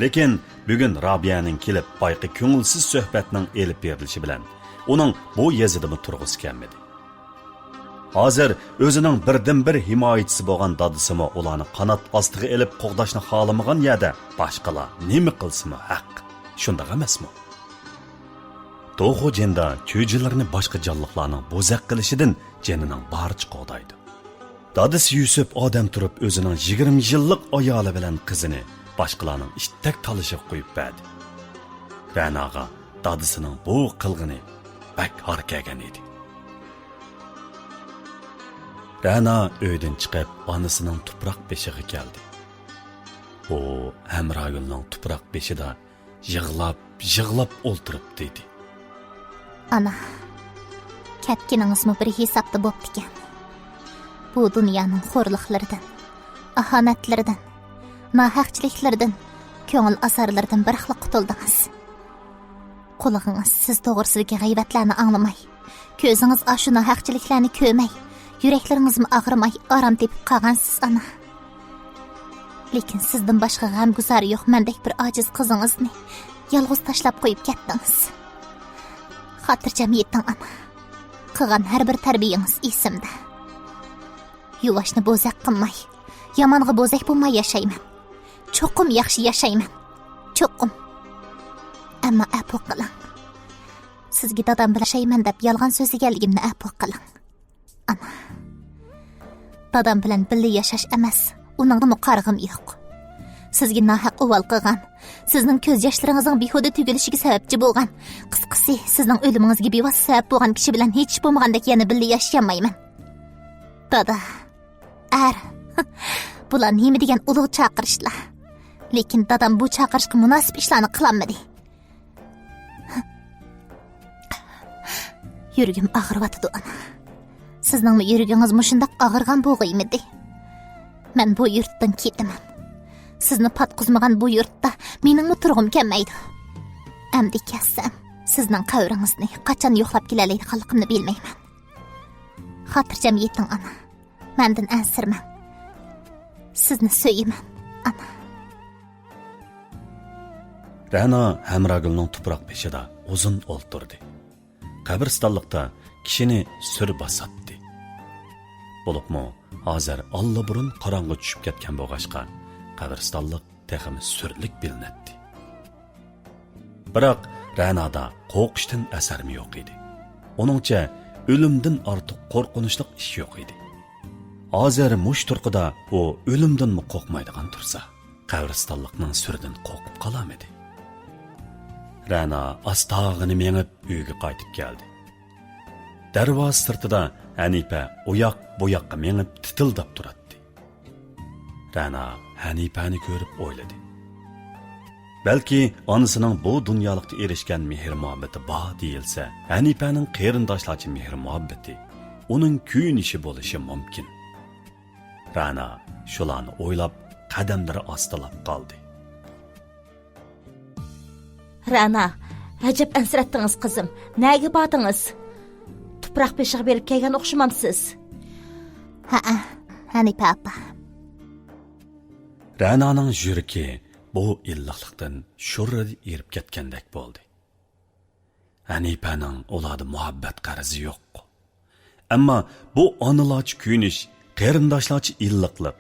لېكىن بۈگۈن رابىيەنىڭ كېلىپ بايىقى كۆڭۈلسىز سۆھبەتنىڭ ئېلىپ بېرىلىشى بىلەن ئۇنىڭ بۇ يېزىدىمۇ تۇرغۇسى كەلمىدى. ھازىر ئۆزىنىڭ بىردىنبىر ھىمايىچىسى بولغان دادىسىمۇ ئۇلارنى قانات ئاستىغا ئېلىپ قوغداشنى خالىمىغان يەردە باشقىلار نېمە قىلسىمۇ ھەق. شۇنداق ئەمەسمۇ؟ توخۇ جىندا چۈجىلىرىنى باشقا جانلىقلارنىڭ بوزەك قىلىشىدىن جېنىنىڭ بارىچە قوغدايدۇ. دادىسى يۈسۈپ ئادەم تۇرۇپ ئۆزىنىڭ يىگىرمە يىللىق ئايالى بىلەن قىزىنى باشقىلارنىڭ ئىتتەك تالىشىغا قويۇپ بەردى. رەناغا دادىسىنىڭ بۇ قىلغىنى بەك ھار كەلگەن ئىدى. رەنا ئۆيدىن چىقىپ، ئانىسىنىڭ تۇپراق بېشىغا كەلدى. ئۇ ھەمراگۈلنىڭ تۇپراق بېشىدا يىغلاپ، يىغلاپ ئولتۇرۇپتۇ ئىدى. ئانا، كەتكىنىڭىزمۇ بىر ھېسابتا بوپتىكەن. بۇ دۇنيانىڭ خورلۇقلىرىدىن، ئاھانەتلىرىدىن، ناھەقچىلىكلىرىدىن، كۆڭۈل ئازارلىرىدىن بىراقلا قۇتۇلدىڭىز. قۇلىقىڭىز سىز توغرىسىدىكى غەيۋەتلەرنى ئاڭلىماي، كۆزىڭىز ئاشۇ ناھەقچىلىكلەرنى كۆرمەي، يۈرەكلىرىڭىزمۇ ئاغرىماي ئارام تېپىپ قالغانسىز، ئانا. لېكىن سىزدىن باشقا غەمگۇزارى يوق مەندەك بىر ئاجىز قىزىڭىزنى يالغۇز تاشلاپ قويۇپ كەتتىڭىز. خاتىرجەم يېتىڭ، ئانا. قىلغان ھەر بىر تەربىيىڭىز ئېسىمدە. يۇۋاشنى بوزەك قىلماي، يامانغا بوزەك بولماي ياشايمەن. چوقۇم ياخشى ياشايمەن. چوقۇم. ئەمما ئەپۇ قىلىڭ. سىزگە دادام بىلەن ياشايمەن دەپ يالغان سۆزلىگەنلىكىمنى ئەپۇ قىلىڭ. ئانا. دادام بىلەن بىللە ياشاش ئەمەس، ئۇنىڭغىمۇ قارىغۇم يوق. سىزگە ناھەق ئۇۋال قىلغان، سىزنىڭ كۆز ياشلىرىڭىزنىڭ بىھۇدە تۆكۈلۈشىگە سەۋەبچى بولغان، قىسقىسى، سىزنىڭ ئۆلۈمىڭىزگە بىۋاسىتە سەۋەب بولغان كىشى بىلەن ھېچ بولمىغاندەك يەنە بىللە ياشىيالمايمەن. دادا، ئەر، بۇلار نېمە دېگەن ئۇلۇغ چاقىرىشلار. لېكىن دادام بۇ چاقىرىشقا مۇناسىپ ئىشلارنى قىلالمىدى. يۈرىكىم ئاغرىۋاتىدۇ، ئانا. سىزنىڭمۇ يۈرىكىڭىز مۇشۇنداق ئاغرىغان بولغىيمىدى؟ مەن بۇ يۇرتتىن كېتىمەن. سىزنى پاتقۇزمىغان بۇ يۇرتتا مېنىڭمۇ تۇرغۇم كەلمەيدۇ. ئەمدى كەتسەم، سىزنىڭ قەبرىڭىزنى قاچان يوقلاپ كېلەلەيدىغانلىقىمنى بىلمەيمەن. خاتىرجەم يېتىڭ، ئانا. مەندىن ئەنسىرىمەڭ. سىزنى سۆيىمەن. ئانا. رەنا ھەمراگۈلنىڭ تۇپراق بېشىدا ئۇزۇن ئولتۇردى. قەبرىستانلىقتا كىشىنى سۈر باساتتى. بولۇپمۇ ھازىر ئاللىبۇرۇن قاراڭغۇ چۈشۈپ كەتكەن بولغاچقا، قەبرىستانلىق تېخىمۇ سۈرلۈك بىلىنەتتى. بىراق رەنادا قورقۇشتىن ئەسەرمۇ يوق ئىدى. ئۇنىڭچە، ئۆلۈمدىن ئارتۇق قورقۇنچلۇق ئىش يوق ئىدى. ھازىر مۇشۇ تۇرقىدا ئۇ ئۆلۈمدىنمۇ قورقمايدىغان تۇرسا، قەبرىستانلىقنىڭ سۈرىدىن قورقۇپ قالامىدى؟ رەنا ئاستاغىنا مېڭىپ ئۆيىگە قايتىپ كەلدى. دەرۋازا سىرتىدا ھەنىپە ئۇياق بۇياققا مېڭىپ تىتىلداپ تۇراتتى. رەنا ھەنىپەنى كۆرۈپ ئويلىدى. بەلكى ئانىسىنىڭ بۇ دۇنيالىقتا ئېرىشكەن مېھىر-مۇھەببىتى بار دېيىلسە، ھەنىپەنىڭ قېرىنداشلارچە مېھىر-مۇھەببىتى، ئۇنىڭ كۆيۈنۈشى بولۇشى مۇمكىن. رەنا شۇلارنى ئويلاپ، قەدەملىرى ئاستىلاپ قالدى. رەنا، ئەجەب ئەنسىرەتتىڭىز، قىزىم. نەگە باردىڭىز؟ تۇپراق بېشىغا بېرىپ كەلگەن ئوخشىمامسىز؟ ھەئە، ھەنىپە ئاپا. رەنانىڭ يۈرىكى بۇ ئىللىقلىقتىن شۇررىدە ئېرىپ كەتكەندەك بولدى. ھەنىپەنىڭ ئۇلاردا مۇھەببەت قەرزى يوق. ئەمما بۇ ئانىلارچە كۆيۈنۈش، قېرىنداشلارچە ئىللىقلىق،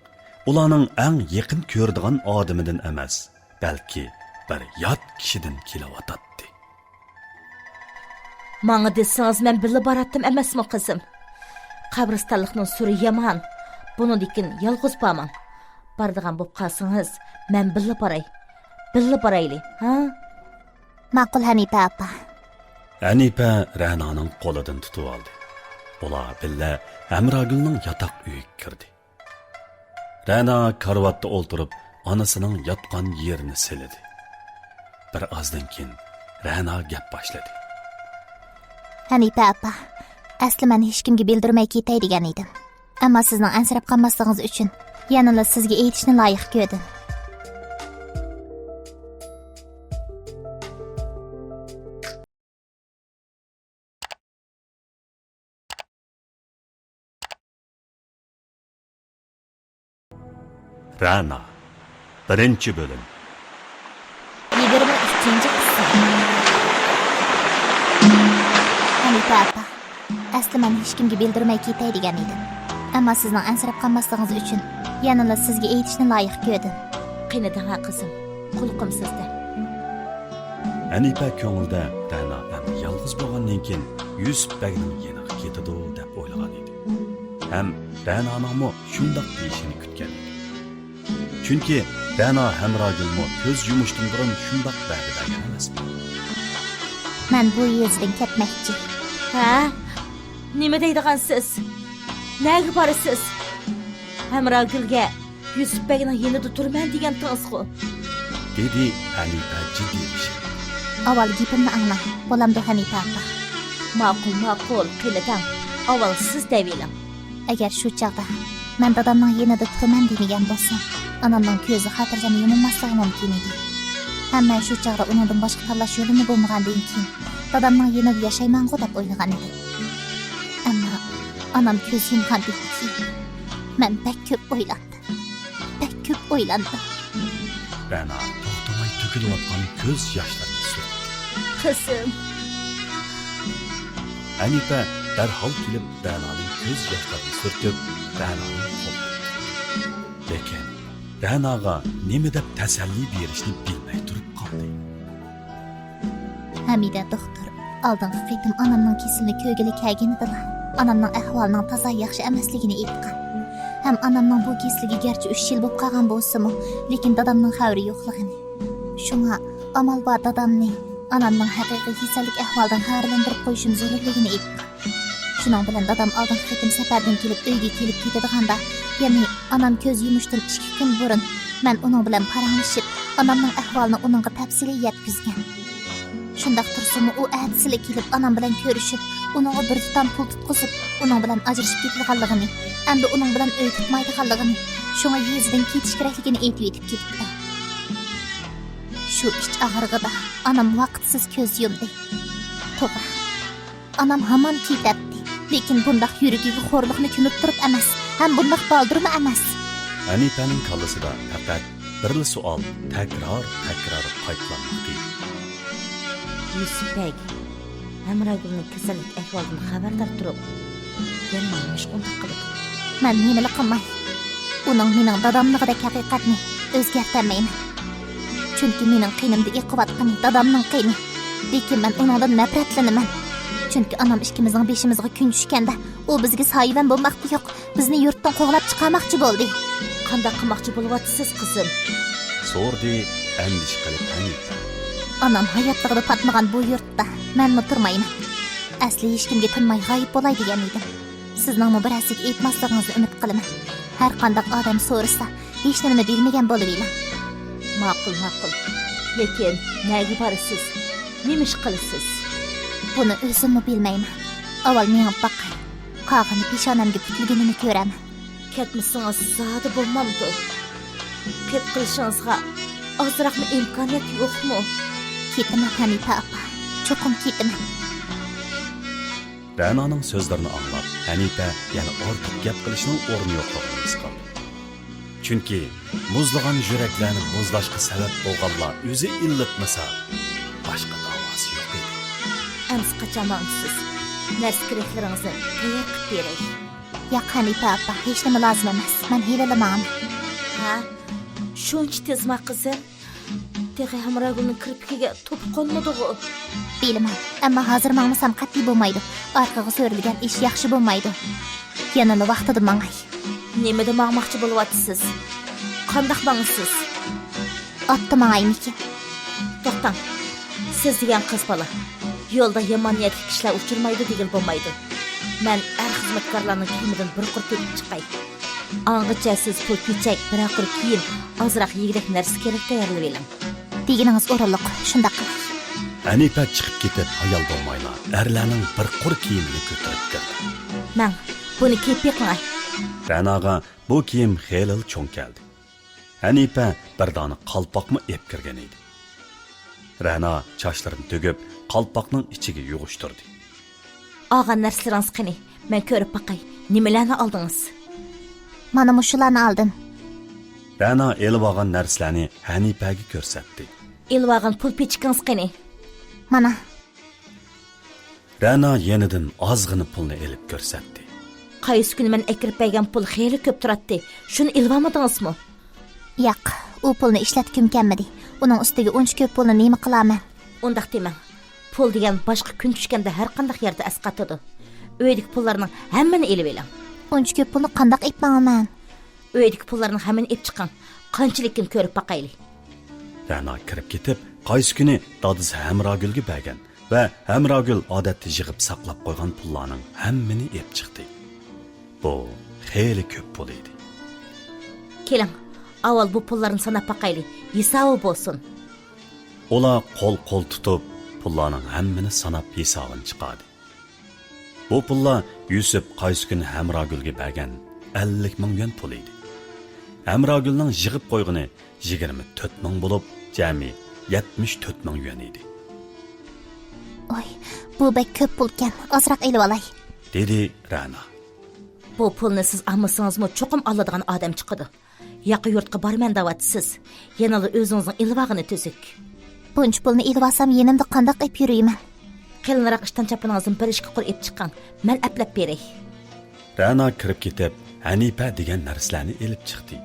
ئۇلارنىڭ ئەڭ يېقىن كۆرىدىغان ئادىمىدىن ئەمەس، بەلكى بىر يات كىشىدىن كېلىۋاتاتتى. ماڭا دېسىڭىز، مەن بىللە باراتتىم ئەمەسمۇ، قىزىم؟ قەبرىستانلىقنىڭ سۈرى يامان. بۇنىڭدىن كېيىن يالغۇز بارماڭ. بارىدىغان بولۇپ قالسىڭىز، مەن بىللە باراي. بىللە بارايلى، ھە؟ ماقۇل، ھەنىپە ئاپا. ھەنىپە رەنانىڭ قولىدىن تۇتۇۋالدى. ئۇلار بىللە ھەمراگۈلنىڭ ياتاق ئۆيىگە كىردى. رەنا كارىۋاتتا ئولتۇرۇپ، ئانىسىنىڭ ياتقان يېرىنى سىلىدى. بىر ئازدىن كېيىن رەنا گەپ باشلىدى. ھەنىپە ئاپا، ئەسلى مەن ھېچكىمگە بىلدۈرمەي كېتەي دېگەن ئىدىم. ئەمما سىزنىڭ ئەنسىرەپ قالماسلىقىڭىز ئۈچۈن يەنىلا سىزگە ئېيتىشنى لايىق كۆردۈم. رەنا، بىرىنچى بۆلۈم. يىگىرمە ئۈچىنچى قىسىم. ھەنىپە ئاپا، ئەسلى مەن ھېچكىمگە بىلدۈرمەي كېتەي دېگەن ئىدىم. ئەمما سىزنىڭ ئەنسىرەپ قالماسلىقىڭىز ئۈچۈن يەنىلا سىزگە ئېيتىشنى لايىق كۆردۈم. قېنى دەڭە قىزىم، قۇلىقىم سىزدە. ھەنىپە كۆڭلىدە رەنا ئەمدى يالغۇز بولغاندىن كېيىن يۈسۈپ بەگنىڭ يېنىغا كېتىدۇ دەپ ئويلىغان ئىدى. ھەم رەنانىڭمۇ شۇنداق دېيىشىنى كۈتكەن ئىدى. چۈنكى رەنا ھەمراگۈلمۇ كۆز يۇمۇشتىن بۇرۇن شۇنداق ۋەدە بەرگەن ئەمەسمۇ؟ مەن بۇ يېزىدىن كەتمەكچى. ھە؟ نېمە دەيدىغانسىز؟ نەگە بارىسىز؟ ھەمراگۈلگە يۈسۈپ بەگنىڭ يېنىدا تۇرىمەن دېگەنتىڭىزغۇ؟ دېدى ھەنىپە جىددىيلىشىپ. ئاۋۋال گېپىمنى ئاڭلاڭ، بولامدۇ، ھەنىپە ئاپا؟ ماقۇل، ماقۇل، قېنى دەڭ، ئاۋۋال سىز دەۋېلىڭ. ئەگەر شۇ چاغدا مەن دادامنىڭ يېنىدا تۇرىمەن دېمىگەن بولسام، ئانامنىڭ كۆزى خاتىرجەم يۇمۇلماسلىقى مۇمكىن ئىدى. ھەم مەن شۇ چاغدا ئۇنىڭدىن باشقا تاللاش يولىمۇ بولمىغاندىن كېيىن، دادامنىڭ يېنىدا ياشايمەنغۇ دەپ ئويلىغان ئىدىم. ئەمما ئانام كۆز يۇمغاندىن كېيىن، مەن بەك كۆپ ئويلاندىم. بەك كۆپ ئويلاندىم. رەنا توختىماي تۆكۈلۈۋاتقان كۆز ياشلىرىنى سۈرتتى. قىزىم. ھەنىپە دەرھال كېلىپ رەنانىڭ كۆز ياشلىرىنى سۈرتۈپ، رەنانىڭ قولىنى تۇتتى. لېكىن رەناغا نېمە دەپ تەسەللى بېرىشنى بىلمەي تۇرۇپ قالدى. ھەمىدە دوختۇر ئالدىنقى قېتىم ئانامنىڭ كېسىلىنى كۆرگىلى كەلگىنىدىلا، ئانامنىڭ ئەھۋالىنىڭ تازا ياخشى ئەمەسلىكىنى ئېيتقان. ھەم ئانامنىڭ بۇ كېسىلىگە گەرچە ئۈچ يىل بولۇپ قالغان بولسىمۇ، لېكىن دادامنىڭ خەۋىرى يوقلۇقىنى. شۇڭا ئامال بار دادامنى ئانامنىڭ ھەقىقىي كېسەللىك ئەھۋالىدىن خەۋەرلەندۈرۈپ قويۇشۇم زۆرۈرلۈكىنى ئېيتقان. شۇنىڭ بىلەن دادام ئالدىنقى قېتىم سەپەردىن كېلىپ ئۆيگە كېلىپ كېتىدىغاندا، يەنى ئانام كۆز يۇمۇشتىن ئىككى كۈن بۇرۇن مەن ئۇنىڭ بىلەن پاراڭلىشىپ، ئانامنىڭ ئەھۋالىنى ئۇنىڭغا تەپسىلىي يەتكۈزگەن. شۇنداق تۇرسىمۇ، ئۇ ئەتىسىلا كېلىپ ئانام بىلەن كۆرۈشۈپ، ئۇنىڭغا بىر تۇتام پۇل تۇتقۇزۇپ، ئۇنىڭ بىلەن ئاجرىشىپ كېتىدىغانلىقىنى، ئەمدى ئۇنىڭ بىلەن ئۆي تۇتمايدىغانلىقىنى، شۇڭا يېزىدىن كېتىش كېرەكلىكىنى ئېيتىۋېتىپ كېتىپتۇ. شۇ ئىچ ئاغرىقىدا ئانام ۋاقىتسىز كۆز يۇمدى. توغرا. ئانام ھامان كېتەتتى، لېكىن بۇنداق يۈرىكىگە خورلۇقنى كۆمۈپ تۇرۇپ ئەمەس، ھەم بۇنداق بالدۇرمۇ ئەمەس. ھەنىپەنىڭ كاللىسىدا پەقەت بىرلا سوئال تەكرار-تەكرار قايتىلانماقتا ئىدى. يۈسۈپ بەگ، ھەمراگۈلنىڭ كېسەللىك ئەھۋالىدىن خەۋەردار تۇرۇپ، يەنە نېمىشقا ئۇنداق قىلىدۇ؟ مەن نېمىلا قىلماي، ئۇنىڭ مېنىڭ داداملىقىدەك ھەقىقەتنى ئۆزگەرتەلمەيمەن. چۈنكى مېنىڭ قېنىمدا ئېقىۋاتقىنى دادامنىڭ قېنى. لېكىن مەن ئۇنىڭدىن نەپرەتلىنىمەن. چۈنكى ئانام ئىككىمىزنىڭ بېشىمىزغا كۈن چۈشكەندە، ئۇ بىزگە سايىۋەن بولماقتا يوق، بىزنى يۇرتتىن قوغلاپ چىقارماقچى بولدى. قانداق قىلماقچى بولۇۋاتىسىز، قىزىم؟ سورىدى ئەندىشە قىلىپ ھەنىپە. ئانام ھاياتلىقىدا پاتمىغان بۇ يۇرتتا مەنمۇ تۇرمايمەن. ئەسلى ھېچكىمگە تىنماي غايىب بولاي دېگەن ئىدىم. سىزنىڭمۇ بىرەرسىگە ئېيتماسلىقىڭىزنى ئۈمىد قىلىمەن. ھەر قانداق ئادەم سورىسا، ھېچنېمىنى بىلمىگەن بولۇۋېرىڭ. ماقۇل، ماقۇل. لېكىن نەگە بارىسىز؟ نېمە ئىش قىلىسىز؟ بۇنى ئۆزۈممۇ بىلمەيمەن. ئاۋۋال مېڭىپ باقاي. قاغىنى پېشانەمگە پۈتۈلگىنىنى كۆرەمەن. كەتمىسىڭىز زادى بولمامدۇ؟ قېپ قىلىشىڭىزغا ئازراقمۇ ئىمكانىيەت يوقمۇ؟ كېتىمەن، ھەنىپە ئاپا. چوقۇم كېتىمەن. رەنانىڭ سۆزلىرىنى ئاڭلاپ، ھەنىپە يەنە ئارتۇق گەپ قىلىشنىڭ ئورنى يوقلۇقىنى ھېس قىلدى. چۈنكى مۇزلىغان يۈرەكلەرنى مۇزلاشقا سەۋەب بولغانلار ئۆزى ئىللىتمىسا، باشقا داۋاسى يوق ئىدى. ئەمسە قاچان ماڭىسىز؟ نەرسە-كېرەكلىرىڭىزنى تەييار قىلىپ بېرەي. ياق، ھەنىپە ئاپا، ھېچنېمە لازىم ئەمەس. مەن ھېلىلا ماڭىمەن. ھە؟ شۇنچە تېزما، قىزىم؟ تېخى ھەمراگۈلنىڭ كىرپىكىگە توپا قونمىدىغۇ. بىلىمەن، ئەمما ھازىر ماڭمىسام قەتئىي بولمايدۇ. ئارقىغا سۆرىلگەن ئىش ياخشى بولمايدۇ. يەنىلا ۋاقتىدا ماڭاي. نېمىدە ماڭماقچى بولۇۋاتىسىز؟ قانداق ماڭىسىز؟ ئاتتا ماڭايمىكىن؟ توختاڭ. سىز دېگەن قىز بالا. يولدا يامان نىيەتلىك كىشىلەر ئۇچرىمايدۇ دېگىلى بولمايدۇ. مەن ئەر خىزمەتكارلارنىڭ كىيىمىدىن بىر قۇر تېپىپ چىقاي. ئاڭغىچە سىز پۇل پېچەك، بىرەر قۇر كىيىم، ئازراق يېگۈدەك نەرسە كېرەك تەييارلىۋېلىڭ. دېگىنىڭىز ئورۇنلۇق، شۇنداق قىلاي. ھەنىپە چىقىپ كېتىپ، ھايال بولمايلا ئەرلەرنىڭ بىر قۇر كىيىمىنى كۆتۈرۈپ كىردى. مەڭ، بۇنى كىيىپ بېقىڭاي. رەناغا بۇ كىيىم خېلىلا چوڭ كەلدى. ھەنىپە بىر دانە قالپاقمۇ ئېپ كىرگەن ئىدى. رەنا چاچلىرىنى تۈگۈپ، قالپاقنىڭ ئىچىگە يۇغۇشتۇردى. ئالغان نەرسىلىرىڭىز قېنى؟ مەن كۆرۈپ باقاي، نېمىلەرنى ئالدىڭىز؟ مانا مۇشۇلارنى ئالدىم. رەنا ئېلىۋالغان نەرسىلەرنى ھەنىپەگە كۆرسەتتى. ئېلىۋالغان پۇل پېچىكىڭىز قېنى؟ مانا. رەنا يېنىدىن ئازغىنە پۇلنى ئېلىپ كۆرسەتتى. قايسى كۈنى مەن ئەكىرىپ بەرگەن پۇل خېلى كۆپ تۇراتتى، شۇنى ئېلىۋالمىدىڭىزمۇ؟ ياق، ئۇ پۇلنى ئىشلەتكۈم كەلمىدى. ئۇنىڭ ئۈستىگە ئۇنچە كۆپ پۇلنى نېمە قىلارمەن؟ ئۇنداق دېمەڭ. پۇل دېگەن باشقا كۈن چۈشكەندە ھەرقانداق يەردە ئەسقاتىدۇ. ئۆيدىكى پۇللارنىڭ ھەممىنى ئېلىۋېلىڭ. ئۇنچە كۆپ پۇلنى قانداق ئېلىپ ماڭىمەن؟ ئۆيدىكى پۇللارنىڭ ھەممىنى ئېلىپ چىقىڭ. قانچىلىككىن كۆرۈپ باقايلى. رەنا كىرىپ كېتىپ، قايسى كۈنى دادىسى ھەمراگۈلگە بەرگەن ۋە ھەمراگۈل ئادەتتە يىغىپ ساقلاپ قويغان پۇللارنىڭ ھەممىنى ئېلىپ چىقتى. بۇ خېلى كۆپ پۇل ئىدى. كېلىڭ، ئاۋۋال بۇ پۇللارنى ساناپ باقايلى، ھېسابى بولسۇن. ئۇلار قول-قول تۇتۇپ، پۇللارنىڭ ھەممىنى ساناپ ھېسابىنى چىقاردى. بۇ پۇللار يۈسۈپ قايسى كۈنى ھەمراگۈلگە بەرگەن ئەللىك مىڭ يۈەن پۇلى ئىدى. ھەمراگۈلنىڭ يىغىپ قويغىنى يىگىرمە تۆت مىڭ بولۇپ، جەمئىي يەتمىش تۆت مىڭ يۈەن ئىدى. ئوي، بۇ بەك كۆپ پۇلكەن، ئازراق ئېلىۋالاي. دېدى رەنا. بۇ پۇلنى سىز ئالمىسىڭىزمۇ چوقۇم ئالىدىغان ئادەم چىقىدۇ. ياقا يۇرتقا بارىمەن دەۋاتىسىز. يەنىلا ئۆزىڭىزنىڭ ئېلىۋالغىنى تۈزۈك. بۇنچە پۇلنى ئېلىۋالسام يېنىمدا قانداق ئېلىپ يۈرۈيمەن؟ قېلىنراق ئىشتان چاپىنىڭىزدىن بىر ئىككى قۇر ئېلىپ چىقىڭ. مەن ئەپلەپ بېرەي. رەنا كىرىپ كېتىپ، ھەنىپە دېگەن نەرسىلەرنى ئېلىپ چىقتى.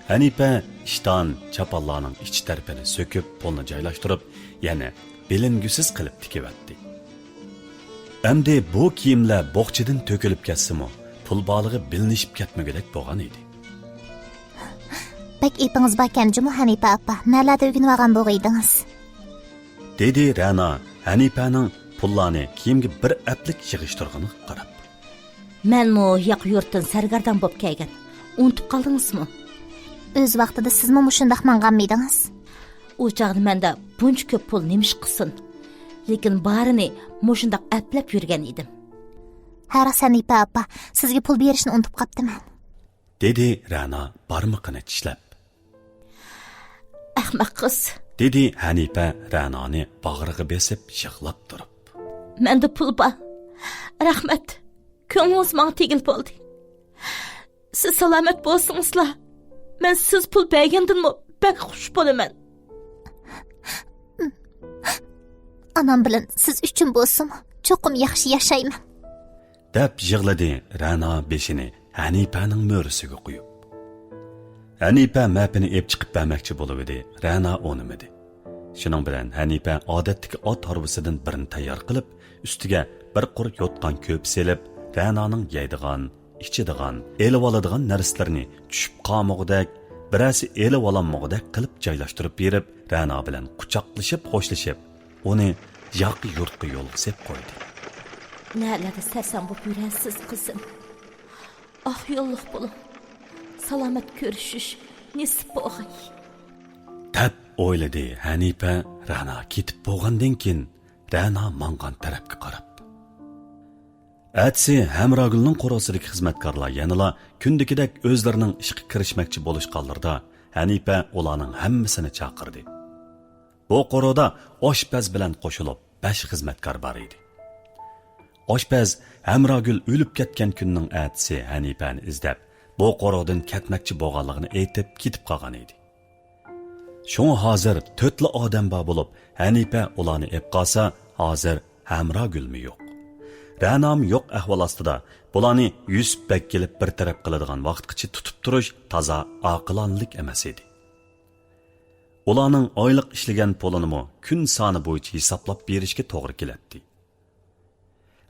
ھەنىپە ئىشتان، چاپانلارنىڭ ئىچ تەرىپىنى سۆكۈپ، پۇلنى جايلاشتۇرۇپ، يەنە بىلىنگۈسىز قىلىپ تىكىۋەتتى. ئەمدى بۇ كىيىملەر بوخچىدىن تۆكۈلۈپ كەتسىمۇ، پۇل بارلىقى بىلىنىشىپ كەتمىگۈدەك بولغان ئىدى. بەك ئېپىڭىز باركەن جۇمۇ، ھەنىپە ئاپا، نەلەردە ئۆگىنىۋالغان بولغىيدىڭىز؟ دېدى رەنا ھەنىپەنىڭ پۇللارنى كىيىمگە بىر ئەپلىك يىغىشتۇرغىنىغا قاراپ. مەنمۇ ياقا يۇرتتىن سەرگەردان بولۇپ كەلگەن. ئۇنتۇپ قالدىڭىزمۇ؟ ئۆز ۋاقتىدا سىزمۇ مۇشۇنداق ماڭغانمىدىڭىز؟ ئۇ چاغدا مەندە بۇنچە كۆپ پۇل نېمە ئىش قىلسۇن؟ لېكىن بارىنى مۇشۇنداق ئەپلەپ يۈرگەن ئىدىم. ھەرقىسەن ھەنىپە ئاپا، سىزگە پۇل بېرىشنى ئۇنتۇپ قاپتىمەن. دېدى رەنا بارمىقىنى چىشلەپ. ئەخمەق قىز. دېدى ھەنىپە رەنانى باغرىغا بېسىپ يىغلاپ تۇرۇپ. مەندە پۇل بار. رەھمەت. كۆڭلىڭىز ماڭا تېگىل بولدى. سىز سالامەت بولسىڭىزلا، مەن سىز پۇل بەرگەندىنمۇ بەك خۇش بولىمەن. ئانام بىلەن سىز ئۈچۈن بولسىمۇ، چوقۇم ياخشى ياشايمەن. دەپ يىغلىدى رەنا بېشىنى ھەنىپەنىڭ مۈرىسىگە قويۇپ. ھەنىپە مەپىنى ئېپ چىقىپ بەرمەكچى بولۇۋىدى، رەنا ئۇنىمىدى. شۇنىڭ بىلەن ھەنىپە ئادەتتىكى ئات ھارۋىسىدىن بىرنى تەييار قىلىپ، ئۈستىگە بىر قۇر يوتقان كۆپە سېلىپ، رەنانىڭ يەيدىغان، ئىچىدىغان، ئېلىۋالىدىغان نەرسىلىرىنى چۈشۈپ قالمىغۇدەك، بىرەرسى ئېلىۋالالمىغۇدەك قىلىپ جايلاشتۇرۇپ بېرىپ، رەنا بىلەن قۇچاقلىشىپ خوشلىشىپ، ئۇنى ياقى يۇرتقا يولغا سېلىپ قويدى. نەلەردە سەرسان بولۇپ يۈرەسىز، قىزىم؟ ئاق يوللۇق بولۇڭ. سالامەت كۆرۈشۈش نېسىپ بولغاي. دەپ ئويلىدى ھەنىپە رەنا كېتىپ بولغاندىن كېيىن، رەنا ماڭغان تەرەپكە قاراپ. ئەتىسى ھەمراگۈلنىڭ قورۇسىدىكى خىزمەتكارلار يەنىلا كۈندىكىدەك ئۆزلىرىنىڭ ئىشقا كىرىشمەكچى بولۇشقانلىرىدا، ھەنىپە ئۇلارنىڭ ھەممىسىنى چاقىردى. بۇ قورۇدا ئاشپەز بىلەن قوشۇلۇپ بەش خىزمەتكار بار ئىدى. ئاشپەز ھەمراگۈل ئۆلۈپ كەتكەن كۈننىڭ ئەتىسى ھەنىپەنى ئىزدەپ، بۇ قورۇدىن كەتمەكچى بولغانلىقىنى ئېيتىپ كېتىپ قالغان ئىدى. شۇڭا ھازىر تۆتلا ئادەم بار بولۇپ، ھەنىپە ئۇلارنى ئېپ قالسا، ھازىر ھەمراگۈلمۇ يوق، رەنامۇ يوق ئەھۋال ئاستىدا، بۇلارنى يۈسۈپ بەگ كېلىپ بىر تەرەپ قىلىدىغان ۋاقىتقىچە تۇتۇپ تۇرۇش تازا ئاقىلانىلىك ئەمەس ئىدى. ئۇلارنىڭ ئايلىق ئىشلىگەن پۇلىنىمۇ كۈن سانى بويىچە ھېسابلاپ بېرىشكە توغرا كېلەتتى.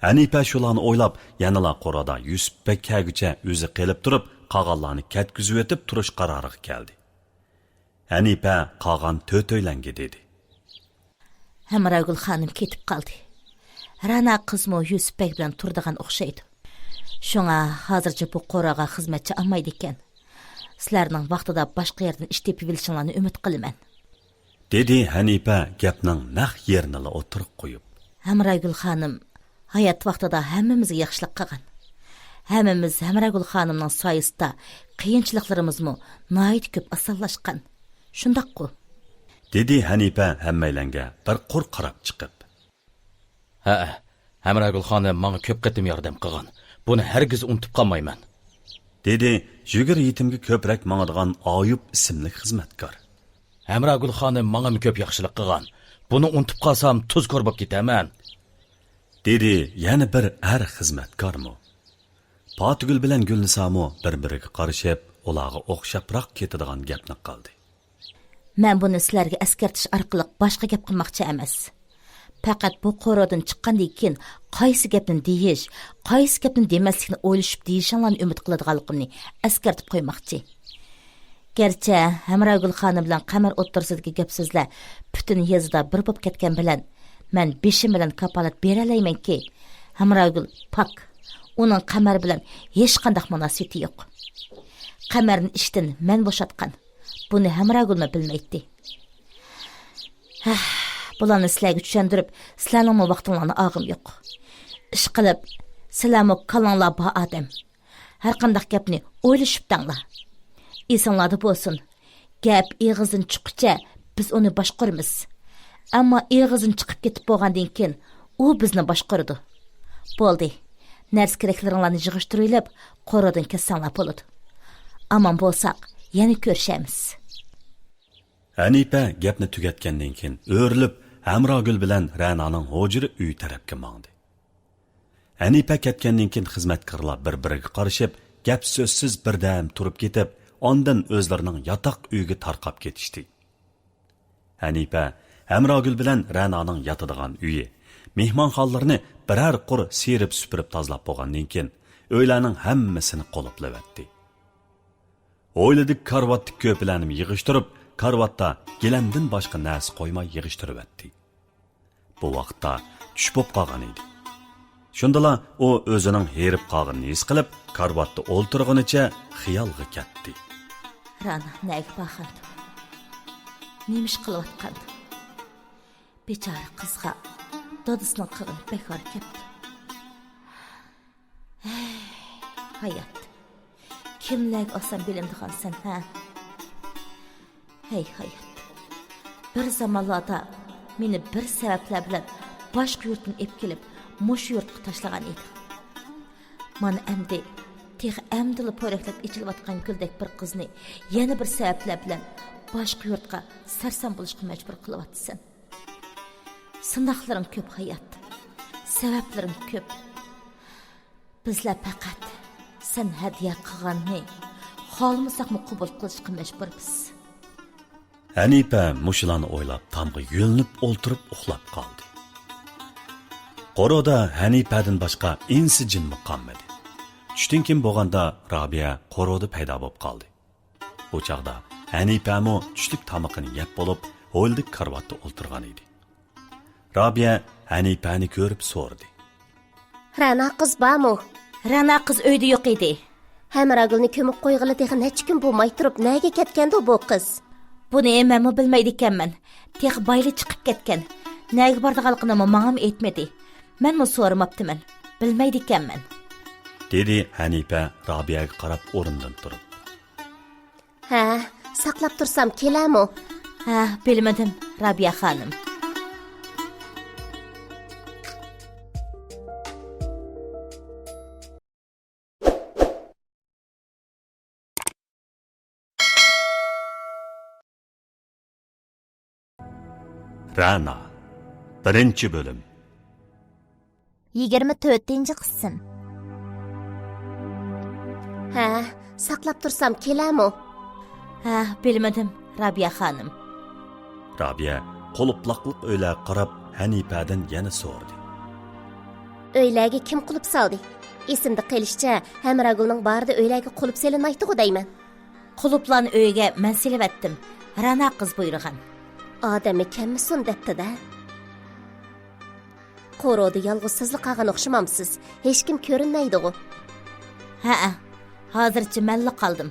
ھەنىپە شۇلارنى ئويلاپ، يەنىلا قورۇدا يۈسۈپ بەگ كەلگۈچە ئۆزى قېلىپ تۇرۇپ، قالغانلارنى كەتكۈزۈۋېتىپ تۇرۇش قارارىغا كەلدى. ھەنىپە قالغان تۆتەيلەنگە دېدى. ھەمراگۈل خانىم كېتىپ قالدى. رەنا قىزمۇ يۈسۈپ بەگ بىلەن تۇرىدىغان ئوخشايدۇ. شۇڭا ھازىرچە بۇ قورۇغا خىزمەتچى ئالمايدىكەن. سىلەرنىڭ ۋاقتىدا باشقا يەردىن ئىش تېپىۋېلىشىڭلارنى ئۈمىد قىلىمەن. دېدى ھەنىپە گەپنىڭ نەق يېرىنىلا ئوتتۇرىغا قويۇپ. ھەمراگۈل خانىم ھايات ۋاقتىدا ھەممىمىزگە ياخشىلىق قىلغان. ھەممىمىز ھەمراگۈل خانىمنىڭ سايىسىدا قىيىنچىلىقلىرىمىزمۇ ناھايىتى كۆپ ئاسانلاشقان. شۇنداققۇ؟ دېدى ھەنىپە ھەممەيلەنگە بىر قۇر قاراپ چىقىپ. ھەئە، ھەمراگۈل خانىم ماڭا كۆپ قېتىم ياردەم قىلغان. بۇنى ھەرگىز ئۇنتۇپ قالمايمەن. دېدى يۈگۈر يېتىمگە كۆپرەك ماڭىدىغان ئايۇپ ئىسىملىك خىزمەتكار. ھەمراگۈل خانىم ماڭىمۇ كۆپ ياخشىلىق قىلغان. بۇنى ئۇنتۇپ قالسام تۇزكور بولۇپ كېتەرمەن. دېدى يەنە بىر ئەر خىزمەتكارمۇ. پاتىگۈل بىلەن گۈلنىسامۇ بىر-بىرىگە قارىشىپ، ئۇلارغا ئوخشاپراق كېتىدىغان گەپنى قىلدى. مەن بۇنى سىلەرگە ئەسكەرتىش ئارقىلىق باشقا گەپ قىلماقچى ئەمەس. پەقەت بۇ قورۇدىن چىققاندىن كېيىن قايسى گەپنى دېيىش، قايسى گەپنى دېمەسلىكنى ئويلىشىپ دېيىشىڭلارنى ئۈمىد قىلىدىغانلىقىمنى ئەسكەرتىپ قويماقچى. گەرچە ھەمراگۈل خانىم بىلەن قەمەر ئوتتۇرىسىدىكى گەپ سۆزلەر پۈتۈن يېزىدا بىر بولۇپ كەتكەن بىلەن، مەن بېشىم بىلەن كاپالەت بېرەلەيمەنكى، ھەمراگۈل پاك، ئۇنىڭ قەمەر بىلەن ھېچقانداق مۇناسىۋىتى يوق. قەمەرنى ئىشتىن مەن بوشاتقان. بۇنى ھەمراگۈلمۇ بىلمەيتتى. ھەھ، بۇلارنى سىلەرگە چۈشەندۈرۈپ، سىلەرنىڭمۇ ۋاقتىڭلارنى ئالغۇم يوق. ئىشقىلىپ، سىلەرمۇ كاللاڭلار بار ئادەم. ھەرقانداق گەپنى ئويلىشىپ دەڭلار. ئېسىڭلاردا بولسۇن، گەپ ئېغىزدىن چىققۇچە بىز ئۇنى باشقۇرىمىز. ئەمما ئېغىزدىن چىقىپ كېتىپ بولغاندىن كېيىن ئۇ بىزنى باشقۇرىدۇ. بولدى، نەرسە-كېرەكلىرىڭلارنى يىغىشتۇرۇۋېلىپ، قورۇدىن كەتسەڭلار بولىدۇ. ئامان بولساق، يەنە كۆرۈشەرمىز. ھەنىپە گەپنى تۈگەتكەندىن كېيىن ئۆرۈلۈپ، ھەمراگۈل بىلەن رەنانىڭ ھۇجرا ئۆيى تەرەپكە ماڭدى. ھەنىپە كەتكەندىن كېيىن خىزمەتكارلار بىر-بىرىگە قارىشىپ، گەپ-سۆزسىز بىردەم تۇرۇپ كېتىپ، ئاندىن ئۆزلىرىنىڭ ياتاق ئۆيىگە تارقاپ كېتىشتى. ھەنىپە ھەمراگۈل بىلەن رەنانىڭ ياتىدىغان ئۆيى، مېھمانخانىلىرىنى بىرەر قۇر سىيرىپ-سۈپۈرۈپ تازىلاپ بولغاندىن كېيىن، ئۆيلەرنىڭ ھەممىسىنى قۇلۇپلىۋەتتى. ھويلىدىكى كارىۋاتتىكى كۆپىلەرنىمۇ يىغىشتۇرۇپ، كارىۋاتتا گىلەمدىن باشقا نەرسە قويماي يىغىشتۇرۇۋەتتى. بۇ ۋاقىتتا چۈش بوپ قالغان ئىدى. شۇندىلا ئۇ ئۆزىنىڭ ھېرىپ قالغىنىنى ھېس قىلىپ، كارىۋاتتا ئولتۇرغىنىچە خىيالغا كەتتى. رەنا نەگە بارغاندۇ؟ نېمە ئىش قىلىۋاتقاندۇ؟ بىچارە قىزغا دادىسىنىڭ قىلغىنى بەك ئار كەپتۇ. ھەي، ھايات. كىملەرگە ئالسام بىلىنىدىغانسەن، ھە؟ ھەي، ھايات. بىر زامانلاردا مېنى بىر سەۋەبلەر بىلەن باشقا يۇرتتىن ئېلىپ كېلىپ، مۇشۇ يۇرتقا تاشلىغان ئىدىڭ. مانا ئەمدى تېخى ئەمدىلا پورەكلەپ ئېچىلىۋاتقان گۈلدەك بىر قىزنى يەنە بىر سەۋەبلەر بىلەن باشقا يۇرتقا سەرسان بولۇشقا مەجبۇر قىلىۋاتىسەن. سىناقلىرىڭ كۆپ ھايات، سەۋەبلىرىڭ كۆپ. بىزلەر پەقەت سەن ھەدىيە قىلغاننى خالىمىساقمۇ قوبۇل قىلىشقا مەجبۇرمىز. ھەنىپە مۇشۇلارنى ئويلاپ، تامغا يۆلىنىپ ئولتۇرۇپ ئۇخلاپ قالدى. قورۇدا ھەنىپەدىن باشقا ئىنسى جىنمۇ قالمىدى. چۈشتىن كېيىن بولغاندا، رابىيە قورۇدا پەيدا بولۇپ قالدى. بۇ چاغدا ھەنىپەمۇ چۈشلۈك تامىقىنى يەپ بولۇپ، ھويلىدىكى كارىۋاتتا ئولتۇرغان ئىدى. رابىيە ھەنىپەنى كۆرۈپ سورىدى. رەنا قىز بارمۇ؟ رەنا قىز ئۆيدە يوق ئىدى. ھەمراگۈلنى كۆمۈپ قويغىلى تېخى نەچچە كۈن بولماي تۇرۇپ، نەگە كەتكەندۇ بۇ قىز؟ بۇنى مەنمۇ بىلمەيدىكەنمەن. تېخى بايىلا چىقىپ كەتكەن. نەگە بارىدىغانلىقىنىمۇ ماڭىمۇ ئېيتمىدى. مەنمۇ سورىماپتىمەن. بىلمەيدىكەنمەن. دېدى ھەنىپە رابىيەگە قاراپ ئورنىدىن تۇرۇپ. ھە، ساقلاپ تۇرسام كېلەرمۇ؟ ھە، بىلمىدىم، رابىيە خانىم. رەنا، بىرىنچى بۆلۈم. يىگىرمە تۆتىنچى قىسىم. ھە، ساقلاپ تۇرسام كېلەرمۇ؟ ھە، بىلمىدىم، رابىيە خانىم. رابىيە قۇلۇپلاقلىق ئۆيلەرگە قاراپ ھەنىپەدىن يەنە سورىدى. ئۆيلەرگە كىم قۇلۇپ سالدى؟ ئېسىمدە قېلىشىچە، ھەمراگۈلنىڭ بارىدا ئۆيلەرگە قۇلۇپ سېلىنمايتتىغۇ دەيمەن. قۇلۇپلارنى ئۆيگە مەن سېلىۋەتتىم. رەنا قىز بۇيرۇغان. ئادەممۇ كەممىسۇن دەپتۇ-دە. قورۇدا يالغۇز سىزلا قالغان ئوخشىمامسىز؟ ھېچكىم كۆرۈنمەيدىغۇ؟ ھەئە، ھازىرچە مەنلا قالدىم.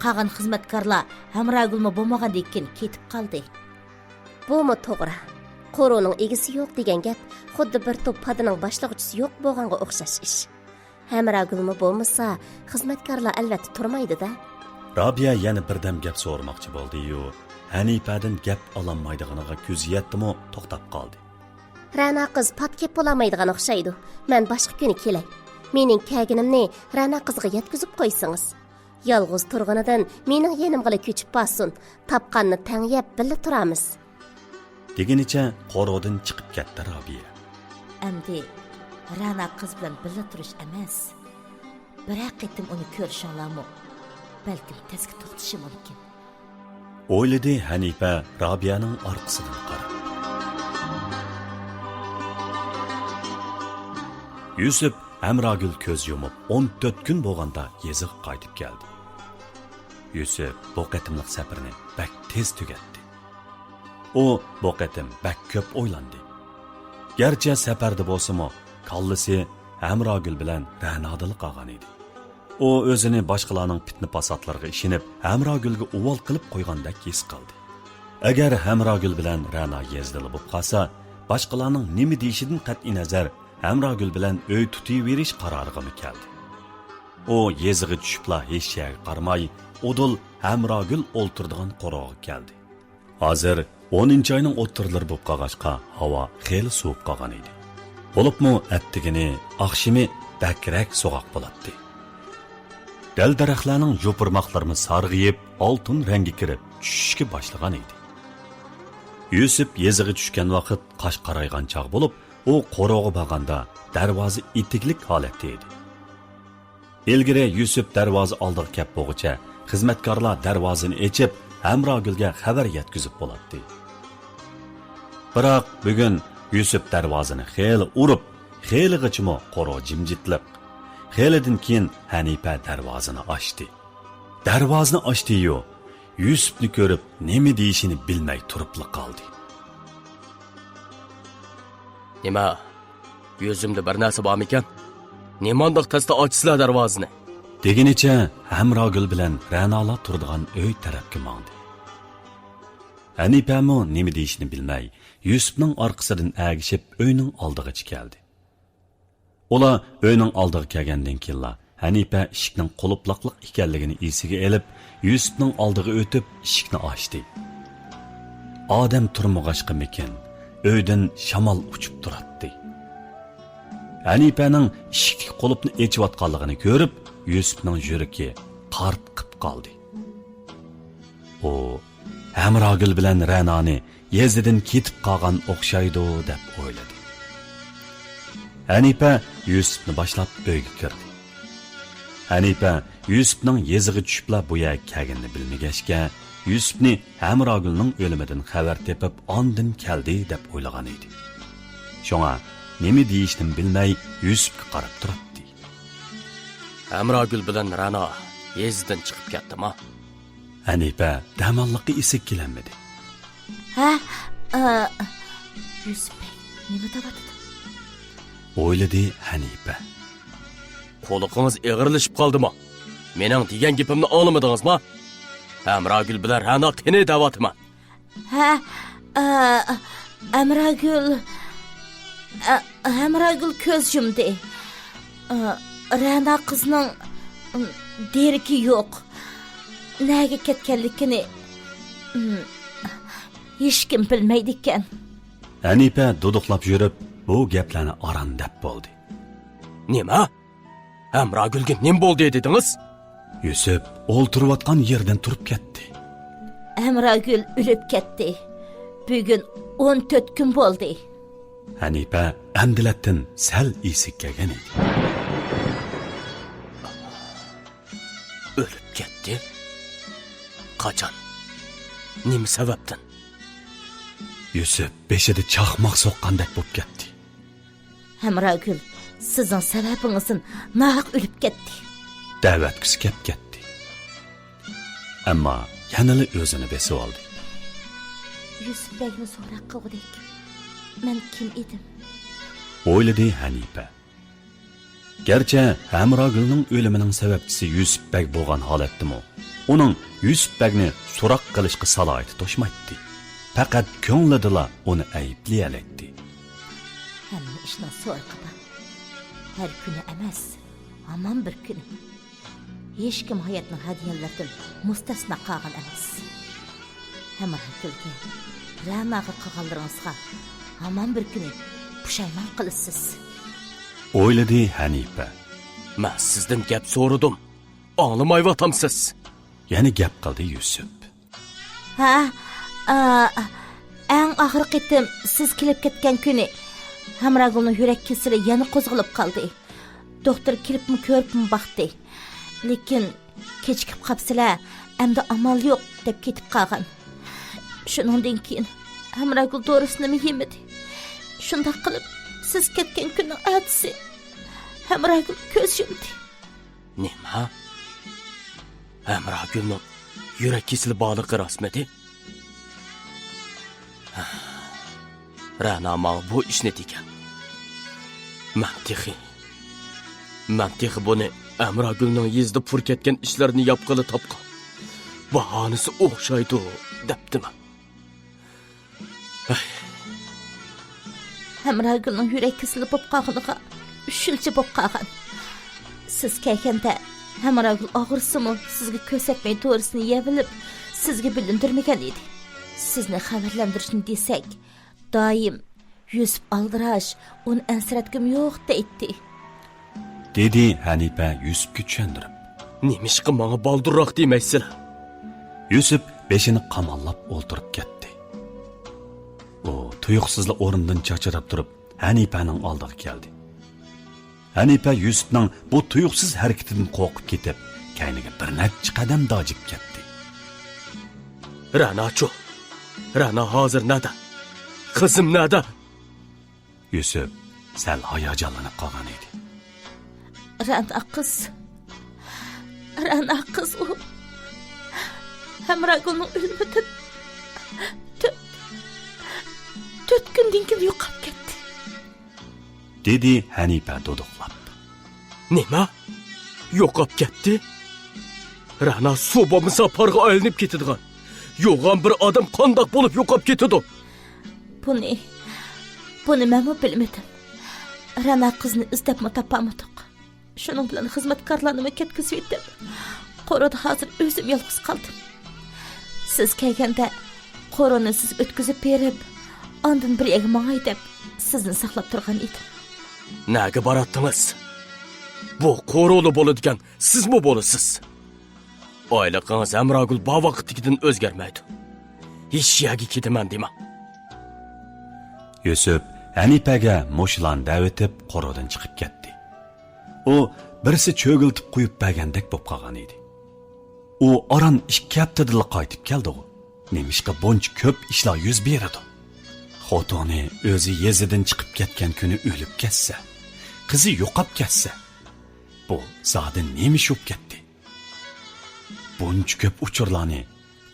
قالغان خىزمەتكارلار ھەمراگۈلمۇ بولمىغاندىن كېيىن كېتىپ قالدى. بۇمۇ توغرا. قورۇنىڭ ئىگىسى يوق دېگەن گەپ خۇددى بىر توپ پادىنىڭ باشلىغۇچىسى يوق بولغانغا ئوخشاش ئىش. ھەمراگۈلمۇ بولمىسا، خىزمەتكارلار ئەلۋەتتە تۇرمايدۇ-دە. رابىيە يەنە بىردەم گەپ سورىماقچى بولدى-يۇ، ھەنىپەدىن گەپ ئالالمايدىغىنىغا كۆزى يەتتىمۇ، توختاپ قالدى. رەنا قىز پات كەپ بولالمايدىغان ئوخشايدۇ. مەن باشقا كۈنى كېلەي. مېنىڭ كەلگىنىمنى رەنا قىزغا يەتكۈزۈپ قويسىڭىز. يالغۇز تۇرغىنىدىن مېنىڭ يېنىمغىلا كۆچۈپ بارسۇن. تاپقاننى تەڭ يەپ، بىللە تۇرارمىز. دېگىنىچە قورۇدىن چىقىپ كەتتى رابىيە. ئەمدى رەنا قىز بىلەن بىللە تۇرۇش ئەمەس، بىرەر قېتىم ئۇنى كۆرۈشۈڭلارمۇ بەلكىم تەسكە توختىشى مۇمكىن. ئويلىدى ھەنىپە رابىيەنىڭ ئارقىسىدىن قاراپ. يۈسۈپ ھەمراگۈل كۆز يۇمۇپ ئون تۆت كۈن بولغاندا يېزىغا قايتىپ كەلدى. يۈسۈپ بۇ قېتىملىق سەپىرىنى بەك تېز تۈگەتتى. ئۇ بۇ قېتىم بەك كۆپ ئويلاندى. گەرچە سەپەردە بولسىمۇ، كاللىسى ھەمراگۈل بىلەن رەنادىلا قالغان ئىدى. ئۇ ئۆزىنى باشقىلارنىڭ پىتنە-پاساتلىرىغا ئىشىنىپ، ھەمراگۈلگە ئۇۋال قىلىپ قويغاندەك ھېس قىلدى. ئەگەر ھەمراگۈل بىلەن رەنا يېزىدىلا بولۇپ قالسا، باشقىلارنىڭ نېمە دېيىشىدىن قەتئىينەزەر، ھەمراگۈل بىلەن ئۆي تۇتۇۋېرىش قارارىغىمۇ كەلدى. ئۇ يېزىغا چۈشۈپلا ھېچ يەرگە قارىماي، ئۇدۇل ھەمراگۈل ئولتۇرىدىغان قورۇغا كەلدى. ھازىر ئونىنچى ئاينىڭ ئوتتۇرىلىرى بولۇپ قالغاچقا، ھاۋا خېلى سوۋۇپ قالغان ئىدى. بولۇپمۇ ئەتىگىنى، ئاخشىمى بەكرەك سوغۇق بولاتتى. دەل-دەرەخلەرنىڭ يوپۇرماقلىرىمۇ سارغىيىپ، ئالتۇن رەڭگە كىرىپ چۈشۈشكە باشلىغان ئىدى. يۈسۈپ يېزىغا چۈشكەن ۋاقىت قاش قارايغان چاغ بولۇپ، ئۇ قورۇغا بارغاندا دەرۋازا ئېتىكلىك ھالەتتە ئىدى. ئىلگىرى يۈسۈپ دەرۋازا ئالدىغا كەپ بولغۇچە، خىزمەتكارلار دەرۋازىنى ئېچىپ، ھەمراگۈلگە خەۋەر يەتكۈزۈپ بولاتتى. بىراق بۈگۈن يۈسۈپ دەرۋازىنى خېلى ئۇرۇپ، خېلىغىچىمۇ قورۇ جىمجىتلىق. خېلىدىن كېيىن ھەنىپە دەرۋازىنى ئاچتى. دەرۋازىنى ئاچتى-يۇ، يۈسۈپنى كۆرۈپ نېمە دېيىشىنى بىلمەي تۇرۇپلا قالدى. نېمە؟ يۈزۈمدە بىر نەرسە بارمىكەن؟ نېمانداق تەستە ئاچىسىلەر دەرۋازىنى؟ دېگىنىچە ھەمراگۈل بىلەن رەنالا تۇرىدىغان ئۆي تەرەپكە ماڭدى. ھەنىپەمۇ نېمە دېيىشنى بىلمەي، يۈسۈپنىڭ ئارقىسىدىن ئەگىشىپ ئۆينىڭ ئالدىغىچە كەلدى. ئۇلار ئۆينىڭ ئالدىغا كەلگەندىن كېيىنلا، ھەنىپە ئىشىكنىڭ قۇلۇپلاقلىق ئىكەنلىكىنى ئېسىگە ئېلىپ، يۈسۈپنىڭ ئالدىغا ئۆتۈپ، ئىشىكنى ئاچتى. ئادەم تۇرمىغاچقىمىكىن، ئۆيدىن شامال ئۇچۇپ تۇراتتى. ھەنىپەنىڭ ئىشىكتىكى قۇلۇپنى ئېچىۋاتقانلىقىنى كۆرۈپ، يۈسۈپنىڭ يۈرىكى قارتقىپ قالدى. ئۇ ھەمراگۈل بىلەن رەنانى يېزىدىن كېتىپ قالغان ئوخشايدۇ دەپ ئويلىدى. ھەنىپە يۈسۈپنى باشلاپ ئۆيگە كىردى. ھەنىپە يۈسۈپنىڭ يېزىغا چۈشۈپلا بۇ يەرگە كەلگىنىنى بىلمىگەچكە، يۈسۈپنى ھەمراگۈلنىڭ ئۆلۈمىدىن خەۋەر تېپىپ ئاندىن كەلدى دەپ ئويلىغان ئىدى. شۇڭا نېمە دېيىشنىمۇ بىلمەي يۈسۈپكە قاراپ تۇراتتى. ھەمراگۈل بىلەن رەنا يېزىدىن چىقىپ كەتتىما؟ ھەنىپە دەماللىققا ئېسىگە كېلەلمىدى. ھە؟ ئا، يۈسۈپ بەگ نېمە دەۋاتىدۇ؟ ئويلىدى ھەنىپە. قۇلىقىڭىز ئېغىرلىشىپ قالدىما؟ مېنىڭ دېگەن گېپىمنى ئاڭلىمىدىڭىزما؟ ھەمراگۈل بىلەن رەنا قېنى دەۋاتىمەن. ھە، ئا، ھەمراگۈل، ئا، ھەمراگۈل كۆز يۇمدى. ئا، رەنا قىزنىڭ، ئىم، دېرىكى يوق. نەگە كەتكەنلىكىنى، ئىم، ھېچكىم بىلمەيدىكەن. ھەنىپە دۇدۇقلاپ يۈرۈپ، بۇ گەپلەرنى ئاران دەپ بولدى. نېمە؟ ھەمراگۈلگە نېمە بولدى دېدىڭىز؟ يۈسۈپ ئولتۇرۇۋاتقان يېرىدىن تۇرۇپ كەتتى. ھەمراگۈل ئۆلۈپ كەتتى. بۈگۈن ئون تۆت كۈن بولدى. ھەنىپە ئەمدىلەتتىن سەل ئېسىگە كەلگەن ئىدى. ئۆلۈپ كەتتى؟ قاچان؟ نېمە سەۋەبتىن؟ يۈسۈپ بېشىدا چاقماق سوققاندەك بولۇپ كەتتى. ھەمراگۈل سىزنىڭ سەۋەبىڭىزدىن ناھەق ئۆلۈپ كەتتى. دەۋەتكۈسى كەپ كەتتى. ئەمما يەنىلا ئۆزىنى بېسىۋالدى. يۈسۈپ بەگنى سوراق قىلغۇدەك مەن كىم ئىدىم؟ ئويلىدى ھەنىپە. گەرچە ھەمراگۈلنىڭ ئۆلۈمىنىڭ سەۋەبچىسى يۈسۈپ بەگ بولغان ھالەتتىمۇ، ئۇنىڭ يۈسۈپ بەگنى سوراق قىلىشقا سالاھىيىتى توشمايتتى. پەقەت كۆڭلىدىلا ئۇنى ئەيىبلىيەلەيتتى. ھەممە ئىشنىڭ سورىقى بار. ھەر كۈنى ئەمەس، ھامان بىر كۈنى. ھېچكىم ھاياتنىڭ ھەدىيەلىرىدىن مۇستەسنا قالغان ئەمەس. ھەمراگۈلگە، رەناغا قىلغانلىرىڭىزغا ھامان بىر كۈنى پۇشايمان قىلىسىز. ئويلىدى ھەنىپە. مەن سىزدىن گەپ سورىدىم، ئاڭلىمايۋاتامسىز. يەنە گەپ قىلدى يۈسۈپ. ھە، ئا، ئەڭ ئاخىرقى قېتىم سىز كېلىپ كەتكەن كۈنى ھەمراگۈلنىڭ يۈرەك كېسىلى يەنە قوزغىلىپ قالدى. دوختۇر كېلىپمۇ كۆرۈپمۇ باقتى. لېكىن كېچىكىپ قاپسىلە، ئەمدى ئامال يوق دەپ كېتىپ قالغان. شۇنىڭدىن كېيىن ھەمراگۈل دورىسىنىمۇ يېمىدى. شۇنداق قىلىپ سىز كەتكەن كۈننىڭ ئەتىسى ھەمراگۈل كۆز يۇمدى. نېمە؟ ھەمراگۈلنىڭ يۈرەك كېسىلى بارلىقى راستمىدى؟ رەنا ماڭا بۇ ئىشنى دېگەن. مەن تېخى، مەن تېخى بۇنى ھەمراگۈلنىڭ يېزىدا پۇر كەتكەن ئىشلىرىنى ياپقىلى تاپقان باھانىسى ئوخشايدۇ دەپتىمەن. ھەمراگۈلنىڭ يۈرەك كېسىلى بولۇپ قالغىنىغا ئۈچ يىلچە بولۇپ قالغان. سىز كەلگەندە ھەمراگۈل ئاغرىسىمۇ سىزگە كۆرسەتمەي دورىسىنى يەۋېلىپ، سىزگە بىلىندۈرمىگەن ئىدى. سىزنى خەۋەرلەندۈرۈشنى دېسەك، دائىم يۈسۈپ ئالدىراش، ئۇنى ئەنسىرەتكۈم يوق دەيتتى. دېدى ھەنىپە يۈسۈپكە چۈشەندۈرۈپ. نېمىشقا ماڭا بالدۇرراق دېمەيسىلەر؟ يۈسۈپ بېشىنى قاماللاپ ئولتۇرۇپ كەتتى. ئۇ تۇيۇقسىزلا ئورنىدىن چاچراپ تۇرۇپ، ھەنىپەنىڭ ئالدىغا كەلدى. ھەنىپە يۈسۈپنىڭ بۇ تۇيۇقسىز ھەرىكىتىدىن قورقۇپ كېتىپ، كەينىگە بىر نەچچە قەدەم داجىپ كەتتى. رەناچۇ؟ رەنا ھازىر نەدە؟ قىزىم نەدە؟ يۈسۈپ سەل ھاياجانلىنىپ قالغان ئىدى. رەنا قىز. رەنا قىز ئۇ. ھەمراگۈلنىڭ ئۆلۈمىدىن تۆت، تۆت كۈندىن كېيىن يوقاپ كەتتى. دېدى ھەنىپە دۇدۇقلاپ. نېمە؟ يوقاپ كەتتى؟ رەنا سۇ بولمىسا پارغا ئايلىنىپ كېتىدىغان يوغان بىر ئادەم قانداق بولۇپ يوقاپ كېتىدۇ؟ بۇنى، بۇنى مەنمۇ بىلمىدىم. رەنا قىزنى ئىزدەپمۇ تاپالمىدۇق. شۇنىڭ بىلەن خىزمەتكارلارنىمۇ كەتكۈزۈۋېتىپ، قورۇدا ھازىر ئۆزۈم يالغۇز قالدىم. سىز كەلگەندە قورۇنى سىز ئۆتكۈزۈپ بېرىپ، ئاندىن بىر يەرگە ماڭاي دەپ سىزنى ساقلاپ تۇرغان ئىدىم. نەگە باراتتىڭىز؟ بۇ قورۇلا بولىدىكەن، سىزمۇ بولىسىز. ئايلىقىڭىز ھەمراگۈل بار ۋاقىتتىكىدىن ئۆزگەرمەيدۇ. ھېچ يەرگە كېتىمەن دېمەڭ. يۈسۈپ ھەنىپەگە مۇشۇلارنى دەۋېتىپ، قورۇدىن چىقىپ كەتتى. ئۇ بىرسى چۆگۈلتۈپ قويۇپ بەرگەندەك بولۇپ قالغان ئىدى. ئۇ ئاران ئىككى ھەپتىدىلا قايتىپ كەلدىغۇ. نېمىشقا بۇنچە كۆپ ئىشلار يۈز بېرىدۇ؟ خوتۇنى ئۆزى يېزىدىن چىقىپ كەتكەن كۈنى ئۆلۈپ كەتسە، قىزى يوقاپ كەتسە، بۇ زادى نېمە ئىش بولۇپ كەتتى؟ بۇنچە كۆپ ئۇچۇرلارنى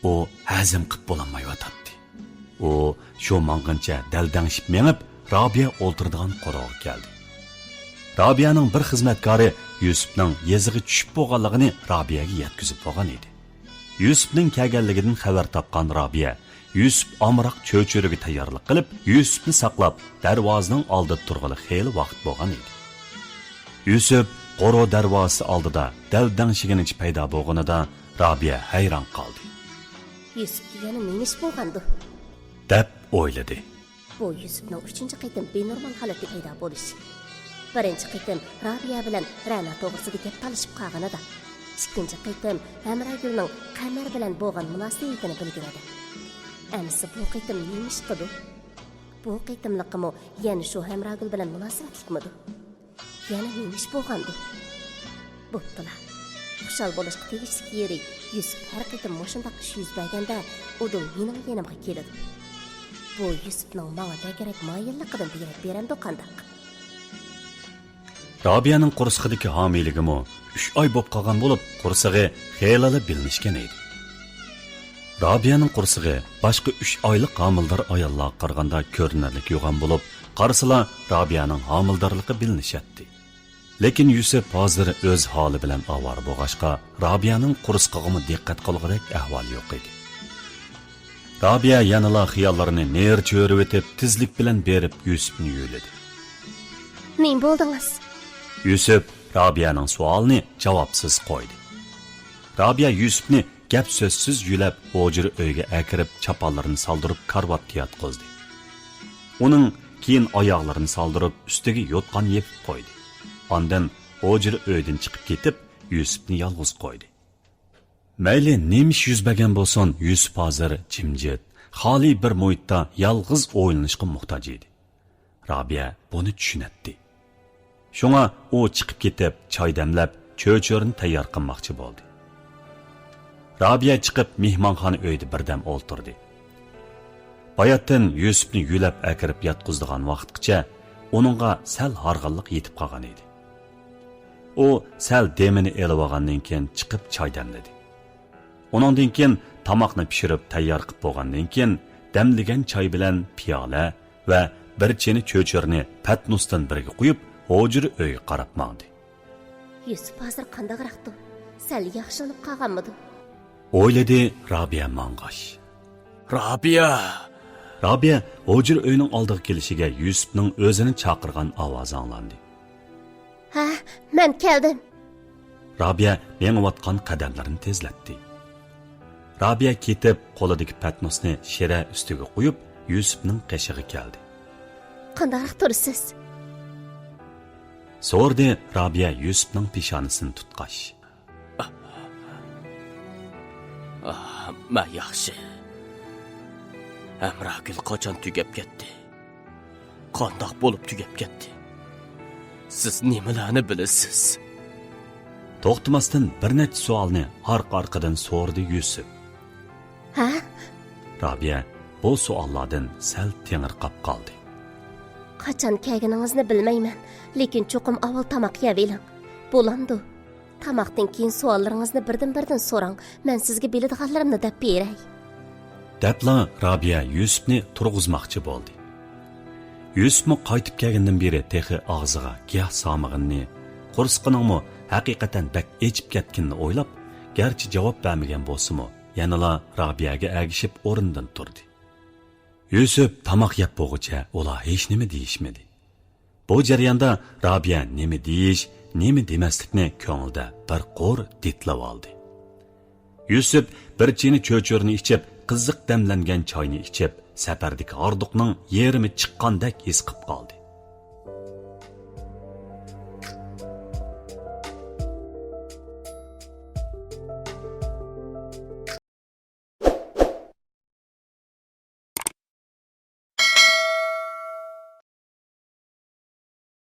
ئۇ ھەزىم قىپ بولالمايۋاتاتتى. ئۇ شۇ ماڭغىنىچە دەلدەڭشىپ مېڭىپ، رابىيە ئولتۇرىدىغان قورۇغا كەلدى. رابىيەنىڭ بىر خىزمەتكارى يۈسۈپنىڭ يېزىغا چۈشۈپ بولغانلىقىنى رابىيەگە يەتكۈزۈپ بولغان ئىدى. يۈسۈپنىڭ كەلگەنلىكىدىن خەۋەر تاپقان رابىيە يۈسۈپ ئامراق چۆچۈرىگە تەييارلىق قىلىپ، يۈسۈپنى ساقلاپ، دەرۋازىنىڭ ئالدىدا تۇرغىلى خېلى ۋاقىت بولغان ئىدى. يۈسۈپ قورۇ دەرۋازىسى ئالدىدا دەلدەڭشىگىنىچە پەيدا بولغىنىدا، رابىيە ھەيران قالدى. يۈسۈپكە يەنە نېمە ئىش بولغاندۇ؟ دەپ ئويلىدى. بۇ يۈسۈپنىڭ ئۈچىنچى قېتىم بىنورمال ھالەتتە پەيدا بولۇشى. بىرىنچى قېتىم رابىيە بىلەن رەنا توغرىسىدا گەپ تالىشىپ قالغىنىدا، ئىككىنچى قېتىم ھەمراگۈلنىڭ قەمەر بىلەن بولغان مۇناسىۋىتىنى بىلگىنىدە. ئەمىسە بۇ قېتىم نېمە ئىش قىلدى؟ بۇ قېتىملىقىمۇ يەنە شۇ ھەمراگۈل بىلەن مۇناسىۋەتلىكمىدۇ؟ يەنە نېمە ئىش بولغاندۇ؟ بوپتۇلا. خۇشال بولۇشقا تېگىشلىك يېرى، يۈسۈپ ھەر قېتىم مۇشۇنداق ئىش يۈز بەرگەندە، ئۇدۇل مېنىڭ يېنىمغا كېلىدۇ. بۇ يۈسۈپنىڭ ماڭا بەكرەك مايىللىقىدىن دېرەك بېرەمدۇ قانداق؟ رابىيەنىڭ قورسىقىدىكى ھامىلىگىمۇ ئۈچ ئاي بوپ قالغان بولۇپ، قورسىقى خېلىلا بىلىنىشكەن ئىدى. رابىيەنىڭ قورسىقى باشقا ئۈچ ئايلىق ھامىلىدار ئاياللارغا قارىغاندا كۆرۈنەرلىك يوغان بولۇپ، قارىسىلا رابىيەنىڭ ھامىلىدارلىقى بىلىنىشەتتى. لېكىن يۈسۈپ ھازىر ئۆز ھالى بىلەن ئاۋارە بولغاچقا، رابىيەنىڭ قورسىقىغىمۇ دىققەت قىلغۇدەك ئەھۋال يوق ئىدى. رابىيە يەنىلا خىياللىرىنى نېرى چۆرۈۋېتىپ، تېزلىك بىلەن بېرىپ يۈسۈپنى يۆلىدى. نېمە بولدىڭىز؟ يۈسۈپ رابىيەنىڭ سوئالىنى جاۋابسىز قويدى. رابىيە يۈسۈپنى گەپ-سۆزسىز يۆلەپ، ھۇجرا ئۆيگە ئەكىرىپ، چاپانلىرىنى سالدۇرۇپ، كارىۋاتتا ياتقۇزدى. ئۇنىڭ كېيىن ئاياغلىرىنى سالدۇرۇپ، ئۈستىگە يوتقان يېپىپ قويدى. ئاندىن ھۇجرا ئۆيدىن چىقىپ كېتىپ، يۈسۈپنى يالغۇز قويدى. مەيلى نېمە ئىش يۈز بەرگەن بولسۇن، يۈسۈپ ھازىر جىمجىت، خالىي بىر مۇھىتتا يالغۇز ئويلىنىشقا موھتاج ئىدى. رابىيە بۇنى چۈشىنەتتى. شۇڭا ئۇ چىقىپ كېتىپ، چاي دەملەپ، چۆچۈرىنى تەييار قىلماقچى بولدى. رابىيە چىقىپ، مېھمانخانا ئۆيىدە بىردەم ئولتۇردى. باياتتىن يۈسۈپنى يۆلەپ ئەكىرىپ ياتقۇزىدىغان ۋاقىتقىچە ئۇنىڭغا سەل ھارغىنلىق يېتىپ قالغان ئىدى. ئۇ سەل دېمىنى ئېلىۋالغاندىن كېيىن چىقىپ چاي دەملىدى. ئۇنىڭدىن كېيىن تاماقنى پىشۇرۇپ تەييار قىلىپ بولغاندىن كېيىن، دەملىگەن چاي بىلەن پىيالە ۋە بىر چىنە چۆچۈرىنى پەتنۇستىن بىرگە قويۇپ، ھۇجرا ئۆيگە قاراپ ماڭدى. يۈسۈپ ھازىر قانداقراقتۇ؟ سەل ياخشىلىنىپ قالغانمىدۇ؟ ئويلىدى رابىيە ماڭغاچ. رابىيە! رابىيە ھۇجرا ئۆينىڭ ئالدىغا كېلىشىگە يۈسۈپنىڭ ئۆزىنى چاقىرغان ئاۋازى ئاڭلاندى. ھە، مەن كەلدىم. رابىيە مېڭىۋاتقان قەدەملىرىنى تېزلەتتى. رابىيە كېتىپ، قولىدىكى پەتنۇسنى شىرە ئۈستىگە قويۇپ، يۈسۈپنىڭ قېشىغا كەلدى. قانداقراق تۇرىسىز؟ سورىدى رابىيە يۈسۈپنىڭ پېشانىسىنى تۇتقاچ. ئاھ، مەن ياخشى. ھەمراگۈل قاچان تۈگەپ كەتتى؟ قانداق بولۇپ تۈگەپ كەتتى؟ سىز نېمىلەرنى بىلىسىز؟ توختىماستىن بىر نەچچە سوئالنى ئارقا-ئارقىدىن سورىدى يۈسۈپ. ھە؟ رابىيە بۇ سوئاللاردىن سەل تېڭىرقاپ قالدى. قاچان كەلگىنىڭىزنى بىلمەيمەن، لېكىن چوقۇم ئاۋۋال تاماق يەۋېلىڭ. بولامدۇ؟ تاماقتىن كېيىن سوئاللىرىڭىزنى بىردىن-بىردىن سوراڭ، مەن سىزگە بىلىدىغانلىرىمنى دەپ بېرەي. دەپلا رابىيە يۈسۈپنى تۇرغۇزماقچى بولدى. يۈسۈپمۇ قايتىپ كەلگەندىن بېرى تېخى ئاغزىغا گىياھ سالمىغىنىنى، قورسىقىنىڭمۇ ھەقىقەتەن بەك ئېچىپ كەتكىنىنى ئويلاپ، گەرچە جاۋاب بەرمىگەن بولسىمۇ، يەنىلا رابىيەگە ئەگىشىپ ئورنىدىن تۇردى. يۈسۈپ تاماق يەپ بولغۇچە ئۇلار ھېچنېمە دېيىشمىدى. بۇ جەرياندا رابىيە نېمە دېيىش، نېمە دېمەسلىكنى كۆڭلىدە بىر قۇر دىتلىۋالدى. يۈسۈپ بىر چىنە چۆچۈرىنى ئىچىپ، قىزىق دەملەنگەن چاينى ئىچىپ، سەپەردىكى ھاردۇقنىڭ يېرىمى چىققاندەك ھېس قىپ قالدى.